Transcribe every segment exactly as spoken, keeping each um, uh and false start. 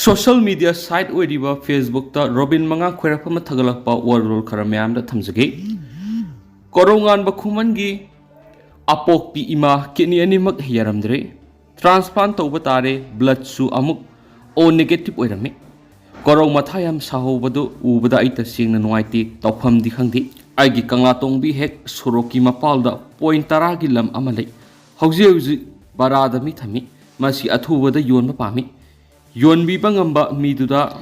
Social media site ꯑꯣꯏꯔꯤꯕ Facebookꯇ robin ꯃꯉꯥꯡ ꯈꯣꯏꯔꯛꯄꯝꯅ ꯊꯥꯒꯠꯂꯛꯄ ꯋꯥꯔꯣꯜ ꯈꯔ ꯃꯌꯥꯝꯗ ꯊꯝꯖꯒꯦ꯫ ꯀꯣꯔꯧꯉꯥꯟꯕ ꯈꯨꯃꯟꯒꯤ ꯑꯄꯣꯛꯄꯤ ꯏꯃꯥ kidney ꯑꯅꯤꯃꯛ ꯌꯥꯔꯝꯗ꯭ꯔꯦ꯫ Transplant ꯇꯧꯕ ꯇꯥꯔꯦ, bloodꯁꯨ ꯑꯃꯨꯛ O negative ꯑꯣꯏꯔꯝꯃꯤ꯫ ꯀꯣꯔꯧ ꯃꯊꯥ ꯌꯥꯝ ꯁꯥꯍꯧꯕꯗꯨ ꯎꯕꯗ ꯑꯩ ꯇꯁꯦꯡꯅ ꯅꯨꯡꯉꯥꯏꯇꯦ, ꯇꯧꯐꯝꯗꯤ ꯈꯪꯗꯦ꯫ ꯑꯩꯒꯤ ꯀꯪꯂꯥꯇꯣꯡꯕꯤ ꯍꯦꯛ ꯁꯣꯔꯣꯛꯀꯤ ꯃꯄꯥꯜꯗ point ꯇꯔꯥꯒꯤ ꯂꯝ ꯑꯃ ꯂꯩ꯫ ꯍꯧꯖꯤꯛ ꯍꯧꯖꯤꯛ ꯚꯔꯥꯗ ꯃꯤ ꯊꯝꯃꯤ꯫ ꯃꯁꯤ ꯑꯊꯨꯕꯗ ꯌꯣꯟꯕ ꯄꯥꯝꯃꯤ꯫ ꯌꯣꯟꯕꯤꯕ ꯉꯝꯕ ꯃꯤꯗꯨꯗ,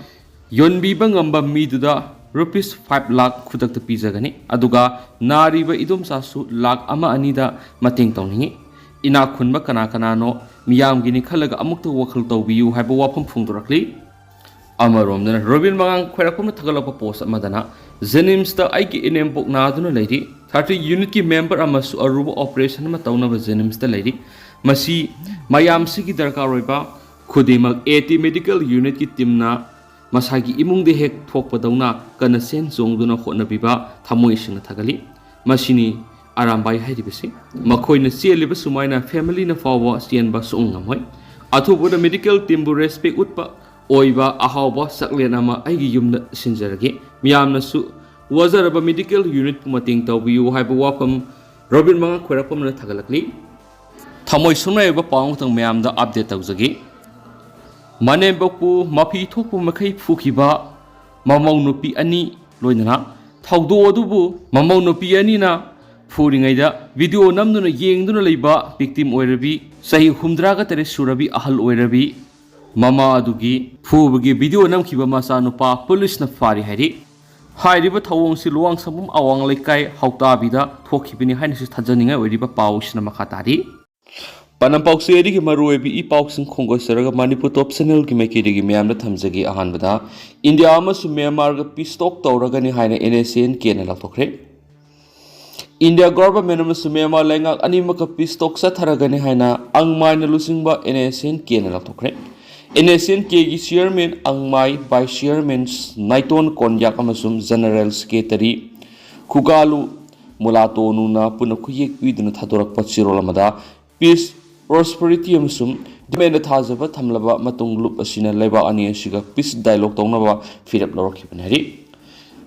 ꯌꯣꯟꯕꯤꯕ ꯉꯝꯕ ꯃꯤꯗꯨꯗ rupees five lakh ꯈꯨꯗꯛꯇ ꯄꯤꯖꯒꯅꯤ꯫ ꯑꯗꯨꯒ ꯅꯥꯔꯤꯕ ꯏꯗꯣꯝꯆꯥꯁꯨ ꯂꯥꯈ ꯑꯃ ꯑꯅꯤꯗ ꯃꯇꯦꯡ ꯇꯧꯅꯤꯡꯏ꯫ ꯏꯅꯥꯛ ꯈꯨꯟꯕ ꯀꯅꯥ ꯀꯅꯥꯅꯣ ꯃꯤꯌꯥꯝꯒꯤꯅꯤ ꯈꯜꯂꯒ ꯑꯃꯨꯛꯇ ꯋꯥꯈꯜ ꯇꯧꯕꯤꯌꯨ ꯍꯥꯏꯕ ꯋꯥꯐꯝ ꯐꯣꯡꯗꯣꯔꯛꯂꯤ꯫ ꯑꯃꯔꯣꯝꯗꯅ ꯔꯣꯕꯤꯟ ꯃꯉꯥꯡ ꯈꯣꯏꯔꯥꯛꯄꯝꯅ ꯊꯥꯒꯠꯂꯛꯄ post ꯑꯃꯗꯅ, "JNIMSꯇ ꯑꯩꯒꯤ ꯏꯅꯦꯝꯄꯣꯛ ꯅꯥꯗꯨꯅ ꯂꯩꯔꯤ꯫ Thirty unitꯀꯤ member ꯑꯃꯁꯨ ꯑꯔꯨꯕ operation ꯑꯃ ꯇꯧꯅꯕ JNIMSꯇ ꯂꯩꯔꯤ꯫ ꯃꯁꯤ ꯃꯌꯥꯝꯁꯤꯒꯤ ꯗꯔꯀꯥꯔ ꯑꯣꯏꯕ ꯈꯨꯗꯤꯡꯃꯛ AT medical unitꯀꯤ teamꯅ ꯃꯁꯥꯒꯤ ꯏꯃꯨꯡꯗ ꯍꯦꯛ ꯊꯣꯛꯄꯗꯧꯅ ꯀꯟꯅ ꯆꯦꯟ ꯆꯣꯡꯗꯨꯅ ꯍꯣꯠꯅꯕꯤꯕ ꯊꯃꯣꯏ ꯁꯦꯡꯅ ꯊꯥꯒꯠꯂꯤ꯫ ꯃꯁꯤꯅꯤ ꯑꯔꯥꯝꯕꯥꯏ ꯍꯥꯏꯔꯤꯕꯁꯤ꯫ ꯃꯈꯣꯏꯅ ꯆꯦꯜꯂꯤꯕ ꯁꯨꯃꯥꯏꯅ familyꯅ ꯐꯥꯎꯕ ꯆꯦꯟꯕ ꯁꯨꯡꯉꯝ ꯉꯝꯃꯣꯏ꯫ ꯑꯊꯨꯕꯗ medical teamꯕꯨ respect ꯎꯠꯄ ꯑꯣꯏꯕ ꯑꯍꯥꯎꯕ ꯆꯥꯛꯂꯦꯟ ꯑꯃ ꯑꯩꯒꯤ ꯌꯨꯝꯗ ꯁꯤꯟꯖꯔꯒꯦ꯫ ꯃꯤꯌꯥꯝꯅꯁꯨ ꯋꯥꯖꯔꯕ medical unitꯄꯨ ꯃꯇꯦꯡ ꯇꯧꯕꯤꯌꯨ" ꯍꯥꯏꯕ ꯋꯥꯐꯝ ꯔꯣꯕꯤꯟ ꯃꯉꯥꯡ ꯈꯣꯏꯔꯥꯛꯄꯝꯅ ꯊꯥꯒꯠꯂꯛꯂꯤ꯫ ꯊꯃꯣꯏ ꯁꯣꯛꯅꯔꯤꯕ ꯄꯥꯎ ꯑꯃꯇꯪ ꯃꯌꯥꯝꯗ update ꯇꯧꯖꯒꯦ꯫ ꯃꯅꯦꯝꯕꯣꯛꯄꯨ ꯃꯐꯤ ꯊꯣꯛꯄ ꯃꯈꯩ ꯐꯨꯈꯤꯕ ꯃꯃꯧ ꯅꯨꯄꯤ ꯑꯅꯤ ꯂꯣꯏꯅꯅ ꯊꯧꯗꯣꯛ ꯑꯗꯨꯕꯨ ꯃꯃꯧ ꯅꯨꯄꯤ ꯑꯅꯤꯅ ꯐꯨꯔꯤꯉꯩꯗ video ꯅꯝꯗꯨꯅ ꯌꯦꯡꯗꯨꯅ ꯂꯩꯕ victim ꯑꯣꯏꯔꯕꯤ ꯆꯍꯤ ꯍꯨꯝꯗ꯭ꯔꯥꯒ ꯇꯔꯦꯠ ꯁꯨꯔꯕꯤ ꯑꯍꯜ ꯑꯣꯏꯔꯕꯤ ꯃꯃꯥ ꯑꯗꯨꯒꯤ ꯐꯨꯕꯒꯤ video ꯅꯝꯈꯤꯕ ꯃꯆꯥꯅꯨꯄꯥ policeꯅ ꯐꯥꯔꯤ ꯍꯥꯏꯔꯤ꯫ ꯍꯥꯏꯔꯤꯕ ꯊꯧꯑꯣꯡꯁꯤ ꯂꯨꯋꯥꯡꯁꯪꯕꯝ ꯑꯋꯥꯡ ꯂꯩꯀꯥꯏ ꯍꯧꯇꯥꯕꯤꯗ ꯊꯣꯛꯈꯤꯕꯅꯤ ꯍꯥꯏꯅꯁꯨ ꯊꯥꯖꯅꯤꯡꯉꯥꯏ ꯑꯣꯏꯔꯤꯕ ꯄꯥꯎꯁꯤꯅ ꯃꯈꯥ ꯇꯥꯔꯤ꯫ ꯄꯥꯟꯗꯝ ꯄꯥꯎꯆꯦ ꯑꯩꯒꯤ ꯃꯔꯨꯑꯣꯏꯕ ꯏ ꯄꯥꯎꯁꯤꯡ ꯈꯣꯡꯒꯣꯏꯆꯔꯒ ꯃꯅꯤꯄꯨꯔ Top Channelꯒꯤ ꯃꯥꯏꯀꯩꯗꯒꯤ ꯃꯌꯥꯝꯗ ꯊꯝꯖꯒꯦ꯫ ꯑꯍꯥꯟꯕꯗ, ꯏꯟꯗꯤꯌꯥ ꯑꯃꯁꯨꯡ ꯃ꯭ꯌꯥꯟꯃꯥꯔꯒ peace talk ꯇꯧꯔꯒꯅꯤ ꯍꯥꯏꯅ NSCNKꯅ ꯂꯥꯎꯊꯣꯛꯈ꯭ꯔꯦ꯫ ꯏꯟꯗꯤꯌꯥ government ꯑꯃꯁꯨꯡ ꯃ꯭ꯌꯥꯟꯃꯥꯔ ꯂꯩꯉꯥꯛ ꯑꯅꯤꯃꯛꯀ peace talk ꯆꯠꯊꯔꯒꯅꯤ ꯍꯥꯏꯅ ꯑꯪꯃꯥꯏꯅ ꯂꯨꯆꯤꯡꯕ NSCNKꯅ ꯂꯥꯎꯊꯣꯛꯈ꯭ꯔꯦ꯫ NSCNKꯒꯤ chairman ꯑꯪꯃꯥꯏ, vice chairman ꯅꯥꯏꯇꯣꯟ ꯀꯣꯟꯌꯥꯛ ꯑꯃꯁꯨꯡ general secretary ꯈꯨꯒꯥꯂꯨ ꯃꯨꯂꯥꯇꯣꯅꯨꯅ ꯄꯨꯟꯅ ꯈꯨꯌꯦꯛ ꯄꯤꯗꯨꯅ ꯊꯥꯗꯣꯔꯛꯄ ꯆꯦꯔꯣꯜ ꯑꯃꯗ peace, prosperity ꯑꯃꯁꯨꯡ ꯗꯤꯃꯦꯟꯗ ꯊꯥꯖꯕ ꯊꯝꯂꯕ ꯃꯇꯨꯡ ꯂꯨꯞ ꯑꯁꯤꯅ ꯂꯩꯕꯥꯛ ꯑꯅꯤ ꯑꯁꯤꯒ ꯄꯤꯁ ꯗꯥꯏꯂꯣꯒ ꯇꯧꯅꯕ ꯐꯤꯔꯦꯞ ꯂꯧꯔꯛꯈꯤꯕꯅꯤ ꯍꯥꯏꯔꯤ꯫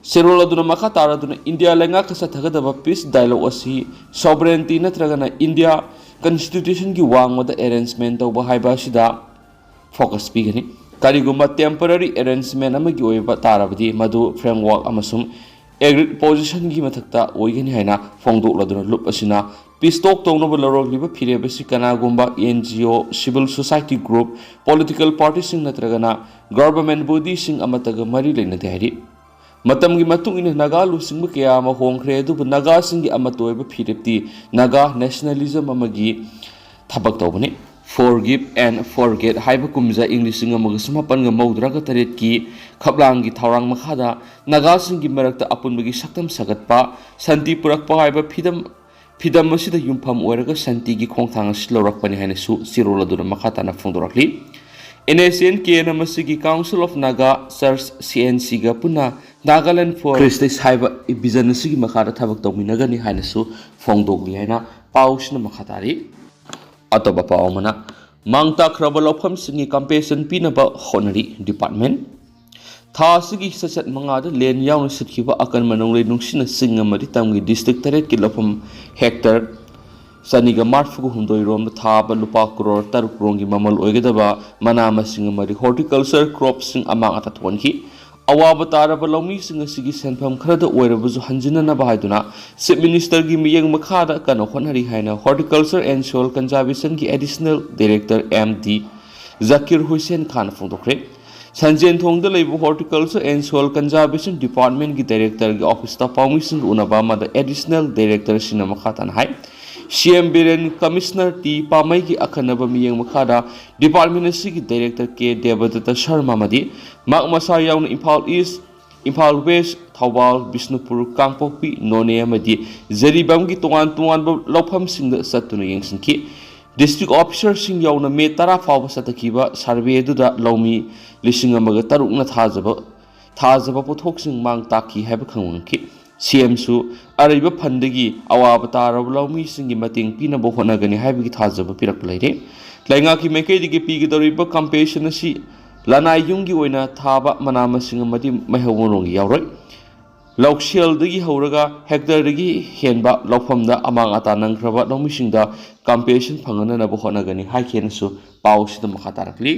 ꯁꯦꯔꯣꯜ ꯑꯗꯨꯅ ꯃꯈꯥ ꯇꯥꯔꯗꯨꯅ ꯏꯟꯗꯤꯌꯥ ꯂꯩꯉꯥꯛꯀ ꯆꯠꯊꯒꯗꯕ ꯄꯤꯁ ꯗꯥꯏꯂꯣꯒ ꯑꯁꯤ ꯁꯣꯕꯔꯦꯟꯇꯤ ꯅꯠꯇ꯭ꯔꯒꯅ ꯏꯟꯗꯤꯌꯥ ꯀꯟꯁꯇꯤꯇ꯭ꯌꯨꯁꯟꯒꯤ ꯋꯥꯡꯃꯗ ꯑꯦꯔꯦꯟꯖꯃꯦꯟ ꯇꯧꯕ ꯍꯥꯏꯕ ꯑꯁꯤꯗ ꯐꯣꯀꯁ ꯄꯤꯒꯅꯤ꯫ ꯀꯔꯤꯒꯨꯝꯕ ꯇꯦꯝꯄꯔꯔꯤ ꯑꯦꯔꯦꯟꯖꯃꯦꯟ ꯑꯃꯒꯤ ꯑꯣꯏꯕ ꯇꯥꯔꯕꯗꯤ ꯃꯗꯨ ꯐ꯭ꯔꯦꯝꯋꯥꯔꯛ ꯑꯃꯁꯨꯡ ꯑꯦꯒ꯭ꯔꯤꯠ ꯄꯣꯖꯤꯁꯟꯒꯤ ꯃꯊꯛꯇ ꯑꯣꯏꯒꯅꯤ ꯍꯥꯏꯅ ꯐꯣꯡꯗꯣꯛꯂꯗꯨꯅ ꯂꯨꯞ ꯑꯁꯤꯅ ꯄꯤꯁ ꯇꯣꯛ ꯇꯧꯅꯕ ꯂꯧꯔꯛꯂꯤꯕ ꯐꯤꯔꯦꯞ ꯑꯁꯤ ꯀꯅꯥꯒꯨꯝꯕ and G O, civil society group, political ꯄꯥꯔꯇꯤꯁꯤꯡ ꯅꯠꯇ꯭ꯔꯒꯅ ꯒꯚꯔꯟꯃꯦꯟꯠ ꯕꯣꯗꯤꯁꯤꯡ ꯑꯃꯠꯇꯒ ꯃꯔꯤ ꯂꯩꯅꯗꯦ ꯍꯥꯏꯔꯤ꯫ ꯃꯇꯝꯒꯤ ꯃꯇꯨꯡ ꯏꯟꯅ ꯅꯥꯒꯥ ꯂꯨꯆꯤꯡꯕ ꯀꯌꯥ ꯑꯃ ꯍꯣꯡꯈ꯭ꯔꯦ, ꯑꯗꯨꯕꯨ ꯅꯥꯒꯥꯁꯤꯡꯒꯤ ꯑꯃꯠꯇ ꯑꯣꯏꯕ ꯐꯤꯔꯦꯞꯇꯤ ꯅꯥꯒꯥ ꯅꯦꯁꯅꯦꯂꯤꯖꯝ ꯑꯃꯒꯤ ꯊꯕꯛ ꯇꯧꯕꯅꯤ꯫ Forgive and Forget ꯍꯥꯏꯕ ꯀꯨꯝꯖꯥ ꯏꯪ ꯂꯤꯁꯤꯡ ꯑꯃꯒ ꯆꯃꯥꯄꯟꯒ ꯃꯧꯗ꯭ꯔꯥꯒ ꯇꯔꯦꯠꯀꯤ ꯈꯞꯂꯥꯡꯒꯤ ꯊꯧꯔꯥꯡ ꯃꯈꯥꯗ ꯅꯥꯒꯥꯁꯤꯡꯒꯤ ꯃꯔꯛꯇ ꯑꯄꯨꯟꯕꯒꯤ ꯁꯛꯇꯝ ꯁꯥꯒꯠꯄ, ꯁꯥꯟꯇꯤ ꯄꯨꯔꯛꯄ ꯍꯥꯏꯕ ꯐꯤꯗꯝ, ꯐꯤꯗꯝ ꯑꯁꯤꯗ ꯌꯨꯝꯐꯝ ꯑꯣꯏꯔꯒ ꯁꯥꯟꯇꯤꯒꯤ ꯈꯣꯡꯊꯥꯡ ꯑꯁꯤ ꯂꯧꯔꯛꯄꯅꯤ ꯍꯥꯏꯅꯁꯨ ꯆꯦꯔꯣꯜ ꯑꯗꯨꯅ ꯃꯈꯥ ꯇꯥꯅ ꯐꯣꯡꯗꯣꯔꯛꯂꯤ꯫ ꯑꯦꯟ ꯑꯦꯁ ꯑꯦꯟ ꯀꯦꯅ ꯃꯁꯤꯒꯤ Council of Naga Church, ꯁꯤ ꯑꯦꯟ ꯁꯤꯒ ꯄꯨꯟꯅ Nagaland for Christians ꯍꯥꯏꯕ ꯚꯤꯖꯟ ꯑꯁꯤꯒꯤ ꯃꯈꯥꯗ ꯊꯕꯛ ꯇꯧꯃꯤꯟꯅꯒꯅꯤ ꯍꯥꯏꯅꯁꯨ ꯐꯣꯡꯗꯣꯛꯂꯤ ꯍꯥꯏꯅ ꯄꯥꯎꯁꯤꯅ ꯃꯈꯥ ꯇꯥꯔꯤ꯫ ꯑꯇꯣꯞꯄ ꯄꯥꯎ ꯑꯃꯅ, ꯃꯥꯡ ꯇꯥꯛꯈ꯭ꯔꯕ ꯂꯧꯐꯝꯁꯤꯡꯒꯤ ꯀꯝꯄꯦꯟꯁꯦꯁꯟ ꯄꯤꯅꯕ ꯍꯣꯠꯅꯔꯤ ꯗꯤꯄꯥꯔꯠꯃꯦꯟꯠ꯫ ꯊꯥ ꯑꯁꯤꯒꯤ ꯆꯩꯆꯠ ꯃꯉꯥꯗ ꯂꯦꯟ ꯌꯥꯎꯅ ꯁꯤꯠꯈꯤꯕ ꯑꯀꯟꯕ ꯅꯣꯡꯂꯩ ꯅꯨꯡꯁꯤꯠꯅ ꯆꯤꯡ ꯑꯃꯗꯤ ꯇꯝꯒꯤ ꯗꯤꯁꯇ꯭ꯔꯤꯛ ꯇꯔꯦꯠꯀꯤ ꯂꯧꯐꯝ ꯍꯦꯛꯇꯔ ꯆꯅꯤꯒ ꯃꯔꯤꯐꯨ ꯍꯨꯝꯗꯣꯏ ꯔꯣꯝꯗ ꯊꯥꯕ ꯂꯨꯄꯥ ꯀ꯭ꯔꯣꯔ ꯇꯔꯨꯛ ꯔꯣꯝꯒꯤ ꯃꯃꯜ ꯑꯣꯏꯒꯗꯕ ꯃꯅꯥ ꯃꯁꯤꯡ ꯑꯃꯗꯤ ꯍꯣꯔꯇꯤꯀꯜꯆꯔ ꯀ꯭ꯔꯣꯞꯁꯤꯡ ꯑꯃꯥꯡ ꯑꯇꯥ ꯊꯣꯛꯍꯟꯈꯤ꯫ ꯑꯋꯥꯕ ꯇꯥꯔꯕ ꯂꯧꯃꯤꯁꯤꯡ ꯑꯁꯤꯒꯤ ꯁꯦꯟꯐꯝ ꯈꯔꯗ ꯑꯣꯏꯔꯕꯁꯨ ꯍꯟꯖꯤꯟꯅꯅꯕ ꯍꯥꯏꯗꯨꯅ ꯆꯤꯐ ꯃꯤꯅꯤꯁꯇꯔꯒꯤ ꯃꯤꯠꯌꯦꯡ ꯃꯈꯥꯗ ꯀꯟꯅ ꯍꯣꯠꯅꯔꯤ ꯍꯥꯏꯅ ꯍꯣꯔꯇꯤꯀꯜꯆꯔ ꯑꯦꯟ ꯁꯣꯏꯜ ꯀꯟꯖꯥꯔꯕꯦꯁꯟꯒꯤ additional director M D Zakir Hussain ꯈꯥꯟꯅ ꯐꯣꯡꯗꯣꯛꯈ꯭ꯔꯦ꯫ ꯁꯟꯖꯦꯟꯊꯣꯡꯗ ꯂꯩꯕ ꯍꯣꯔꯇꯤꯀꯜꯆꯔ ꯑꯦꯟ ꯁꯣꯏꯜ ꯀꯟꯖꯥꯔꯕꯦꯁꯟ ꯗꯤꯄꯥꯔꯠꯃꯦꯟꯠꯀꯤ ꯗꯥꯏꯔꯦꯛꯇꯔꯒꯤ ꯑꯣꯐꯤꯁꯇ ꯄꯥꯎꯃꯤꯁꯤꯡꯒ ꯎꯅꯕ ꯑꯃꯗ ꯑꯦꯗꯤꯁꯅꯦꯜ ꯗꯥꯏꯔꯦꯛꯇꯔꯁꯤꯡꯅ ꯃꯈꯥ ꯇꯥꯅ ꯍꯥꯏ, ꯁꯤ ꯑꯦꯝ ꯕꯤꯔꯦꯟ ꯀꯃꯤꯁꯅꯔ ꯇꯤ ꯄꯥꯃꯩꯒꯤ ꯑꯈꯟꯅꯕ ꯃꯤꯠꯌꯦꯡ ꯃꯈꯥꯗ ꯗꯤꯄꯥꯔꯠꯃꯦꯟꯠ ꯑꯁꯤꯒꯤ ꯗꯥꯏꯔꯦꯛꯇꯔ ꯀꯦ ꯗꯦꯕꯗꯠꯇ ꯁꯔꯃ ꯑꯃꯗꯤ ꯃꯍꯥꯛ ꯃꯁꯥ ꯌꯥꯎꯅ ꯏꯝꯐꯥꯜ ꯏꯁ, ꯏꯝꯐꯥꯜ ꯋꯦꯁ, ꯊꯧꯕꯥꯜ, ꯕꯤꯁꯅꯨꯄꯨꯔ, ꯀꯥꯡꯄꯣꯛꯄꯤ, ꯅꯣꯅꯦ ꯑꯃꯗꯤ ꯖꯔꯤꯕꯥꯝꯒꯤ ꯇꯣꯉꯥꯟ ꯇꯣꯉꯥꯟꯕ ꯂꯧꯐꯝꯁꯤꯡꯗ ꯆꯠꯇꯨꯅ ꯌꯦꯡꯁꯤꯟꯈꯤ꯫ ꯗꯤꯁꯇ꯭ꯔꯤꯛ ꯑꯣꯐꯤꯁꯥꯔꯁꯤꯡ ꯌꯥꯎꯅ ꯃꯦ ꯇꯔꯥ ꯐꯥꯎꯕ ꯆꯠꯊꯈꯤꯕ ꯁꯔꯚꯦ ꯑꯗꯨꯗ ꯂꯧꯃꯤ ꯂꯤꯁꯤꯡ ꯑꯃꯒ ꯇꯔꯨꯛꯅ ꯊꯥꯖꯕ, ꯊꯥꯖꯕ ꯄꯣꯠꯊꯣꯛꯁꯤꯡ ꯃꯥꯡ ꯇꯥꯛꯈꯤ ꯍꯥꯏꯕ ꯈꯪꯍꯟꯈꯤ꯫ ꯁꯤ ꯑꯦꯝꯁꯨ ꯑꯔꯩꯕ ꯐꯟꯗꯒꯤ ꯑꯋꯥꯕ ꯇꯥꯔꯕ ꯂꯧꯃꯤꯁꯤꯡꯒꯤ ꯃꯇꯦꯡ ꯄꯤꯅꯕ ꯍꯣꯠꯅꯒꯅꯤ ꯍꯥꯏꯕꯒꯤ ꯊꯥꯖꯕ ꯄꯤꯔꯛꯄ ꯂꯩꯔꯦ꯫ ꯂꯩꯉꯥꯛꯀꯤ ꯃꯥꯏꯀꯩꯗꯒꯤ ꯄꯤꯒꯗꯧꯔꯤꯕ ꯀꯝꯄꯦꯟꯁꯦꯁꯟ ꯑꯁꯤ ꯂꯅꯥꯏ ꯌꯨꯝꯒꯤ ꯑꯣꯏꯅ ꯊꯥꯕ ꯃꯅꯥ ꯃꯁꯤꯡ ꯑꯃꯗꯤ ꯃꯩꯍꯧ ꯃꯔꯣꯡꯒꯤ ꯌꯥꯎꯔꯣꯏ꯫ ꯂꯧꯁꯦꯜꯗꯒꯤ ꯍꯧꯔꯒ ꯍꯦꯛꯇꯔꯗꯒꯤ ꯍꯦꯟꯕ ꯂꯧꯐꯝꯗ ꯑꯃꯥꯡ ꯑꯇꯥ ꯅꯪꯈ꯭ꯔꯕ ꯂꯧꯃꯤꯁꯤꯡꯗ ꯀꯝꯄꯦꯟꯁꯦꯁꯟ ꯐꯪꯍꯟꯅꯅꯕ ꯍꯣꯠꯅꯒꯅꯤ ꯍꯥꯏꯈꯤꯅꯁꯨ ꯄꯥꯎꯁꯤꯗ ꯃꯈꯥ ꯇꯥꯔꯛꯂꯤ꯫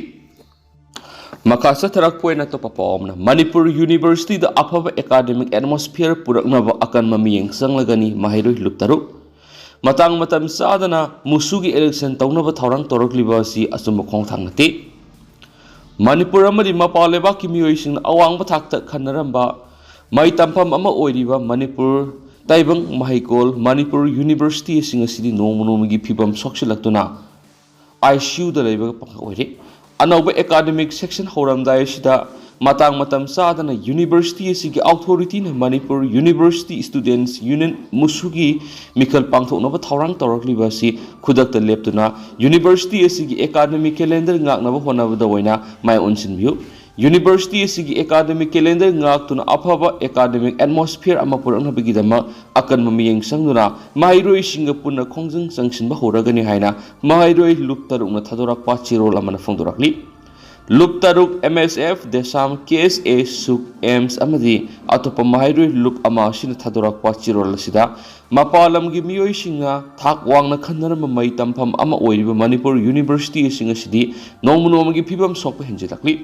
ꯃꯈꯥ ꯆꯠꯊꯔꯛꯄ ꯑꯣꯏꯅ ꯑꯇꯣꯞꯄ ꯄꯥꯎ ꯑꯃꯅ, ꯃꯅꯤꯄꯨꯔ ꯌꯨꯅꯤꯚꯔꯁꯤꯇꯤꯗ ꯑꯐꯕ ꯑꯦꯀꯥꯗꯃꯤꯛ ꯑꯦꯠꯃꯣꯁꯐꯤꯌꯔ ꯄꯨꯔꯛꯅꯕ ꯑꯀꯟꯕ ꯃꯤꯠꯌꯦꯡ ꯆꯪꯂꯒꯅꯤ, ꯃꯍꯩꯔꯣꯏ ꯂꯨꯞ ꯇꯔꯨꯛ꯫ ꯃꯇꯥꯡ ꯃꯇꯝ ꯆꯥꯗꯅ ꯃꯨꯁꯨꯒꯤ ꯏꯂꯦꯛꯁꯟ ꯇꯧꯅꯕ ꯊꯧꯔꯥꯡ ꯇꯧꯔꯛꯂꯤꯕ ꯑꯁꯤ ꯑꯆꯨꯝꯕ ꯈꯣꯡꯊꯥꯡ ꯅꯠꯇꯦ꯫ ꯃꯅꯤꯄꯨꯔ ꯑꯃꯗꯤ ꯃꯄꯥꯟ ꯂꯩꯕꯥꯛꯀꯤ ꯃꯤꯑꯣꯏꯁꯤꯡꯅ ꯑꯋꯥꯡꯕ ꯊꯥꯛꯇ ꯈꯟꯅꯔꯝꯕ ꯃꯍꯩ ꯇꯝꯐꯝ ꯑꯃ ꯑꯣꯏꯔꯤꯕ ꯃꯅꯤꯄꯨꯔ ꯇꯥꯏꯕꯪ ꯃꯍꯩꯀꯣꯜ, ꯃꯅꯤꯄꯨꯔ ꯌꯨꯅꯤꯚꯔꯁꯤꯇꯤ ꯑꯁꯤꯡ ꯑꯁꯤꯗꯤ ꯅꯣꯡꯃ ꯅꯣꯡꯃꯒꯤ ꯐꯤꯕꯝ ꯁꯣꯛꯆꯤꯜꯂꯛꯇꯨꯅ ꯑꯥꯏ ꯁꯤ ꯌꯨꯗ ꯂꯩꯕ ꯄꯥꯈꯪ ꯑꯣꯏꯔꯤ꯫ ꯑꯅꯧꯕ ꯑꯦꯀꯥꯗꯃꯤꯛ ꯁꯦꯁꯟ ꯍꯧꯔꯝꯗꯥꯏ ꯑꯁꯤꯗ ꯃꯇꯥꯡ ꯃꯇꯝ ꯆꯥꯗꯅ ꯌꯨꯅꯤꯚꯔꯁꯤꯇꯤ ꯑꯁꯤꯒꯤ ꯑꯣꯊꯣꯔꯤꯇꯤꯅ ꯃꯅꯤꯄꯨꯔ ꯌꯨꯅꯤꯚꯔꯁꯤꯇꯤ ꯁ꯭ꯇꯨꯗꯦꯟꯠꯁ ꯌꯨꯅꯤꯌꯟ, ꯃꯨꯁꯨꯒꯤ ꯃꯤꯈꯜ ꯄꯥꯡꯊꯣꯛꯅꯕ ꯊꯧꯔꯥꯡ ꯇꯧꯔꯛꯂꯤꯕ ꯑꯁꯤ ꯈꯨꯗꯛꯇ ꯂꯦꯞꯇꯨꯅ ꯌꯨꯅꯤꯚꯔꯁꯤꯇꯤ ꯑꯁꯤꯒꯤ ꯑꯦꯀꯥꯗꯃꯤꯛ ꯀꯦꯂꯦꯟꯗꯔ ꯉꯥꯛꯅꯕ ꯍꯣꯠꯅꯕꯗ ꯑꯣꯏꯅ ꯃꯥꯏ ꯑꯣꯟꯁꯤꯟꯕꯤꯌꯨ꯫ ꯌꯨꯅꯤꯚꯔꯁꯤꯇꯤ ꯑꯁꯤꯒꯤ ꯑꯦꯀꯥꯗꯃꯤꯛ ꯀꯦꯂꯦꯟꯗꯔ ꯉꯥꯛꯇꯨꯅ ꯑꯐꯕ ꯑꯦꯀꯥꯗꯃꯤꯛ ꯑꯦꯠꯃꯣꯁꯐꯤꯌꯔ ꯑꯃ ꯄꯨꯔꯛꯅꯕꯒꯤꯗꯃꯛ ꯑꯀꯟꯕ ꯃꯤꯠꯌꯦꯡ ꯆꯪꯗꯨꯅ ꯃꯍꯩꯔꯣꯏꯁꯤꯡꯒ ꯄꯨꯟꯅ ꯈꯣꯡꯖꯪ ꯆꯪꯁꯤꯟꯕ ꯍꯧꯔꯒꯅꯤ ꯍꯥꯏꯅ ꯃꯍꯩꯔꯣꯏ ꯂꯨꯞ ꯇꯔꯨꯛꯅ ꯊꯥꯗꯣꯔꯛꯄ ꯆꯦꯔꯣꯜ ꯑꯃꯅ ꯐꯣꯡꯗꯣꯔꯛꯂꯤ꯫ ꯂꯨꯞ ꯇꯔꯨꯛ ꯑꯦꯝ ꯑꯦꯁ ꯑꯦꯐ, ꯗꯦꯁꯥꯝ, ꯀꯦ ꯑꯦꯁ ꯑꯦ, ꯁꯨꯛ, ꯑꯦꯝꯁ ꯑꯃꯗꯤ ꯑꯇꯣꯞꯄ ꯃꯍꯩꯔꯣꯏ ꯂꯨꯞ ꯑꯃ ꯑꯁꯤꯅ ꯊꯥꯗꯣꯔꯛꯄ ꯆꯦꯔꯣꯜ ꯑꯁꯤꯗ ꯃꯄꯥꯟ ꯂꯝꯒꯤ ꯃꯤꯑꯣꯏꯁꯤꯡꯅ ꯊꯥꯛ ꯋꯥꯡꯅ ꯈꯟꯅꯔꯝꯕ ꯃꯍꯩ ꯇꯝꯐꯝ ꯑꯃ ꯑꯣꯏꯔꯤꯕ ꯃꯅꯤꯄꯨꯔ ꯌꯨꯅꯤꯚꯔꯁꯤꯇꯤ ꯑꯁꯤꯡ ꯑꯁꯤꯗꯤ ꯅꯣꯡꯃ ꯅꯣꯡꯃꯒꯤ ꯐꯤꯕꯝ ꯁꯣꯛꯄ ꯍꯦꯟꯖꯤꯜꯂꯛꯂꯤ꯫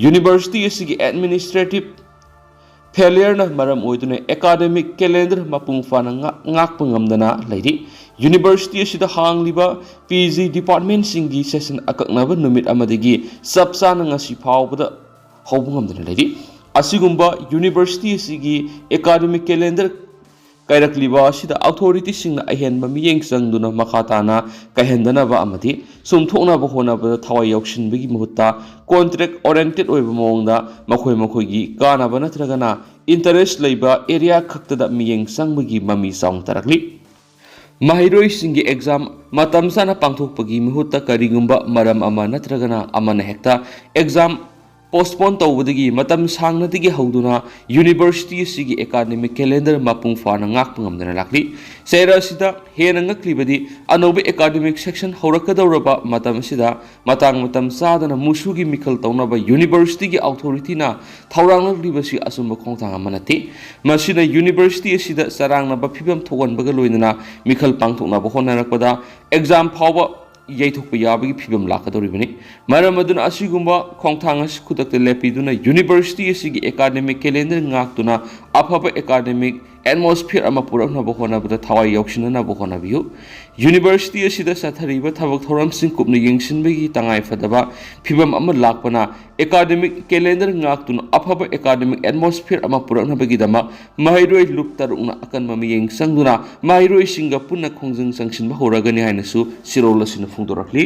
ꯌꯨꯅꯤꯚꯔꯁꯤꯇꯤ ꯑꯁꯤꯒꯤ ꯑꯦꯗꯃꯤꯅꯤꯁꯇ꯭ꯔꯦꯇꯤꯚ ꯐꯦꯂꯤꯌꯔꯅ ꯃꯔꯝ ꯑꯣꯏꯗꯨꯅ ꯑꯦꯀꯥꯗꯃꯤꯛ ꯀꯦꯂꯦꯟꯗꯔ ꯃꯄꯨꯡ ꯐꯥꯅ ꯉꯥꯛ-, ꯉꯥꯛꯄ ꯉꯝꯗꯅ ꯂꯩꯔꯤ꯫ ꯌꯨꯅꯤꯚꯔꯁꯤꯇꯤ ꯑꯁꯤꯗ ꯍꯥꯡꯂꯤꯕ ꯄꯤ ꯖꯤ ꯗꯤꯄꯥꯔꯠꯃꯦꯟꯁꯤꯡꯒꯤ ꯁꯦꯁꯟ ꯑꯀꯛꯅꯕ ꯅꯨꯃꯤꯠ ꯑꯃꯗꯒꯤ ꯆꯞ ꯆꯥꯅ ꯉꯁꯤ ꯐꯥꯎꯕꯗ ꯍꯧꯕ ꯉꯝꯗꯅ ꯂꯩꯔꯤ꯫ ꯑꯁꯤꯒꯨꯝꯕ ꯌꯨꯅꯤꯚꯔꯁꯤꯇꯤ ꯑꯁꯤꯒꯤ ꯑꯦꯀꯥꯗꯃꯤꯛ ꯀꯦꯂꯦꯟꯗꯔ ꯀꯥꯏꯔꯛꯂꯤꯕ ꯑꯁꯤꯗ ꯑꯣꯊꯣꯔꯤꯇꯤꯁꯤꯡꯅ ꯑꯍꯦꯟꯕ ꯃꯤꯠꯌꯦꯡ ꯆꯪꯗꯨꯅ ꯃꯈꯥ ꯇꯥꯅ ꯀꯥꯏꯍꯟꯗꯅꯕ ꯑꯃꯗꯤ ꯆꯨꯝꯊꯣꯛꯅꯕ ꯍꯣꯠꯅꯕꯗ ꯊꯋꯥꯏ ꯌꯥꯎꯁꯤꯟꯕꯒꯤ ꯃꯍꯨꯠꯇ ꯀꯣꯟꯇ꯭ꯔꯦꯛ ꯑꯣꯔꯤꯌꯦꯟꯇꯦꯗ ꯑꯣꯏꯕ ꯃꯑꯣꯡꯗ ꯃꯈꯣꯏ ꯃꯈꯣꯏꯒꯤ ꯀꯥꯟꯅꯕ ꯅꯠꯇ꯭ꯔꯒꯅ ꯏꯟꯇꯔꯦꯁ ꯂꯩꯕ ꯑꯦꯔꯤꯌꯥ ꯈꯛꯇꯗ ꯃꯤꯠꯌꯦꯡ ꯆꯪꯕꯒꯤ ꯃꯃꯤ ꯆꯥꯎꯅ ꯇꯥꯔꯛꯂꯤ꯫ ꯃꯍꯩꯔꯣꯏꯁꯤꯡꯒꯤ ꯑꯦꯛꯖꯥꯝ ꯃꯇꯝ ꯆꯥꯅ ꯄꯥꯡꯊꯣꯛꯄꯒꯤ ꯃꯍꯨꯠꯇ ꯀꯔꯤꯒꯨꯝꯕ ꯃꯔꯝ ꯑꯃ ꯅꯠꯇ꯭ꯔꯒꯅ ꯑꯃꯅ ꯍꯦꯛꯇ ꯑꯦꯛꯖꯥꯝ postpone ꯇꯧꯕꯗꯒꯤ ꯃꯇꯝ ꯁꯥꯡꯅꯗꯒꯤ ꯍꯧꯗꯨꯅ university ꯑꯁꯤꯒꯤ academic calendar ꯃꯄꯨꯡ ꯐꯥꯅ ꯉꯥꯛꯄ ꯉꯝꯗꯅ ꯂꯥꯛꯂꯤ꯫ ꯆꯩꯔꯥ ꯑꯁꯤꯗ ꯍꯦꯟꯅ ꯉꯛꯂꯤꯕꯗꯤ, ꯑꯅꯧꯕ academic session ꯍꯧꯔꯛꯀꯗꯧꯔꯕ ꯃꯇꯝ ꯑꯁꯤꯗ ꯃꯇꯥꯡ ꯃꯇꯝ ꯆꯥꯗꯅ ꯃꯨꯁꯨꯒꯤ ꯃꯤꯈꯜ ꯇꯧꯅꯕ universityꯒꯤ authorityꯅ ꯊꯧꯔꯥꯡꯂꯛꯂꯤꯕꯁꯤ ꯑꯆꯨꯝꯕ ꯈꯣꯡꯊꯥꯡ ꯑꯃ ꯅꯠꯇꯦ꯫ ꯃꯁꯤꯅ university ꯑꯁꯤꯗ ꯆꯔꯥꯡꯅꯕ ꯐꯤꯕꯝ ꯊꯣꯛꯍꯟꯕꯒ ꯂꯣꯏꯅꯅ ꯃꯤꯈꯜ ꯄꯥꯡꯊꯣꯛꯅꯕ ꯍꯣꯠꯅꯔꯛꯄꯗ exam ꯐꯥꯎꯕ ꯌꯩꯊꯣꯛꯄ ꯌꯥꯕꯒꯤ ꯐꯤꯕꯝ ꯂꯥꯛꯀꯗꯧꯔꯤꯕꯅꯤ꯫ ꯃꯔꯝ ꯑꯗꯨꯅ ꯑꯁꯤꯒꯨꯝꯕ ꯈꯣꯡꯊꯥꯡ ꯑꯁꯤ ꯈꯨꯗꯛꯇ ꯂꯦꯞꯄꯤꯗꯨꯅ university ꯑꯁꯤꯒꯤ academic calendar ꯉꯥꯛꯇꯨꯅ ꯑꯐꯕ academic atmosphere ꯑꯃ ꯄꯨꯔꯛꯅꯕ ꯍꯣꯠꯅꯕꯗ ꯊꯋꯥꯏ ꯌꯥꯎꯁꯤꯟꯅꯅꯕ ꯍꯣꯠꯅꯕꯤꯌꯨ꯫ University ꯑꯁꯤꯗ ꯆꯠꯊꯔꯤꯕ ꯊꯕꯛ ꯊꯧꯔꯝꯁꯤꯡ ꯀꯨꯞꯅ ꯌꯦꯡꯁꯤꯟꯕꯒꯤ ꯇꯉꯥꯏꯐꯗꯕ ꯐꯤꯕꯝ ꯑꯃ ꯂꯥꯛꯄꯅ academic calendar ꯉꯥꯛꯇꯨꯅ ꯑꯐꯕ academic atmosphere ꯑꯃ ꯄꯨꯔꯛꯅꯕꯒꯤꯗꯃꯛ ꯃꯍꯩꯔꯣꯏ ꯂꯨꯞ ꯇꯔꯨꯛꯅ ꯑꯀꯟꯕ ꯃꯤꯠꯌꯦꯡ ꯆꯪꯗꯨꯅ ꯃꯍꯩꯔꯣꯏꯁꯤꯡꯒ ꯄꯨꯟꯅ ꯈꯣꯡꯖꯪ ꯆꯪꯁꯤꯟꯕ ꯍꯧꯔꯒꯅꯤ ꯍꯥꯏꯅꯁꯨ ꯆꯦꯔꯣꯜ ꯑꯁꯤꯅ ꯐꯣꯡꯗꯣꯔꯛꯂꯤ꯫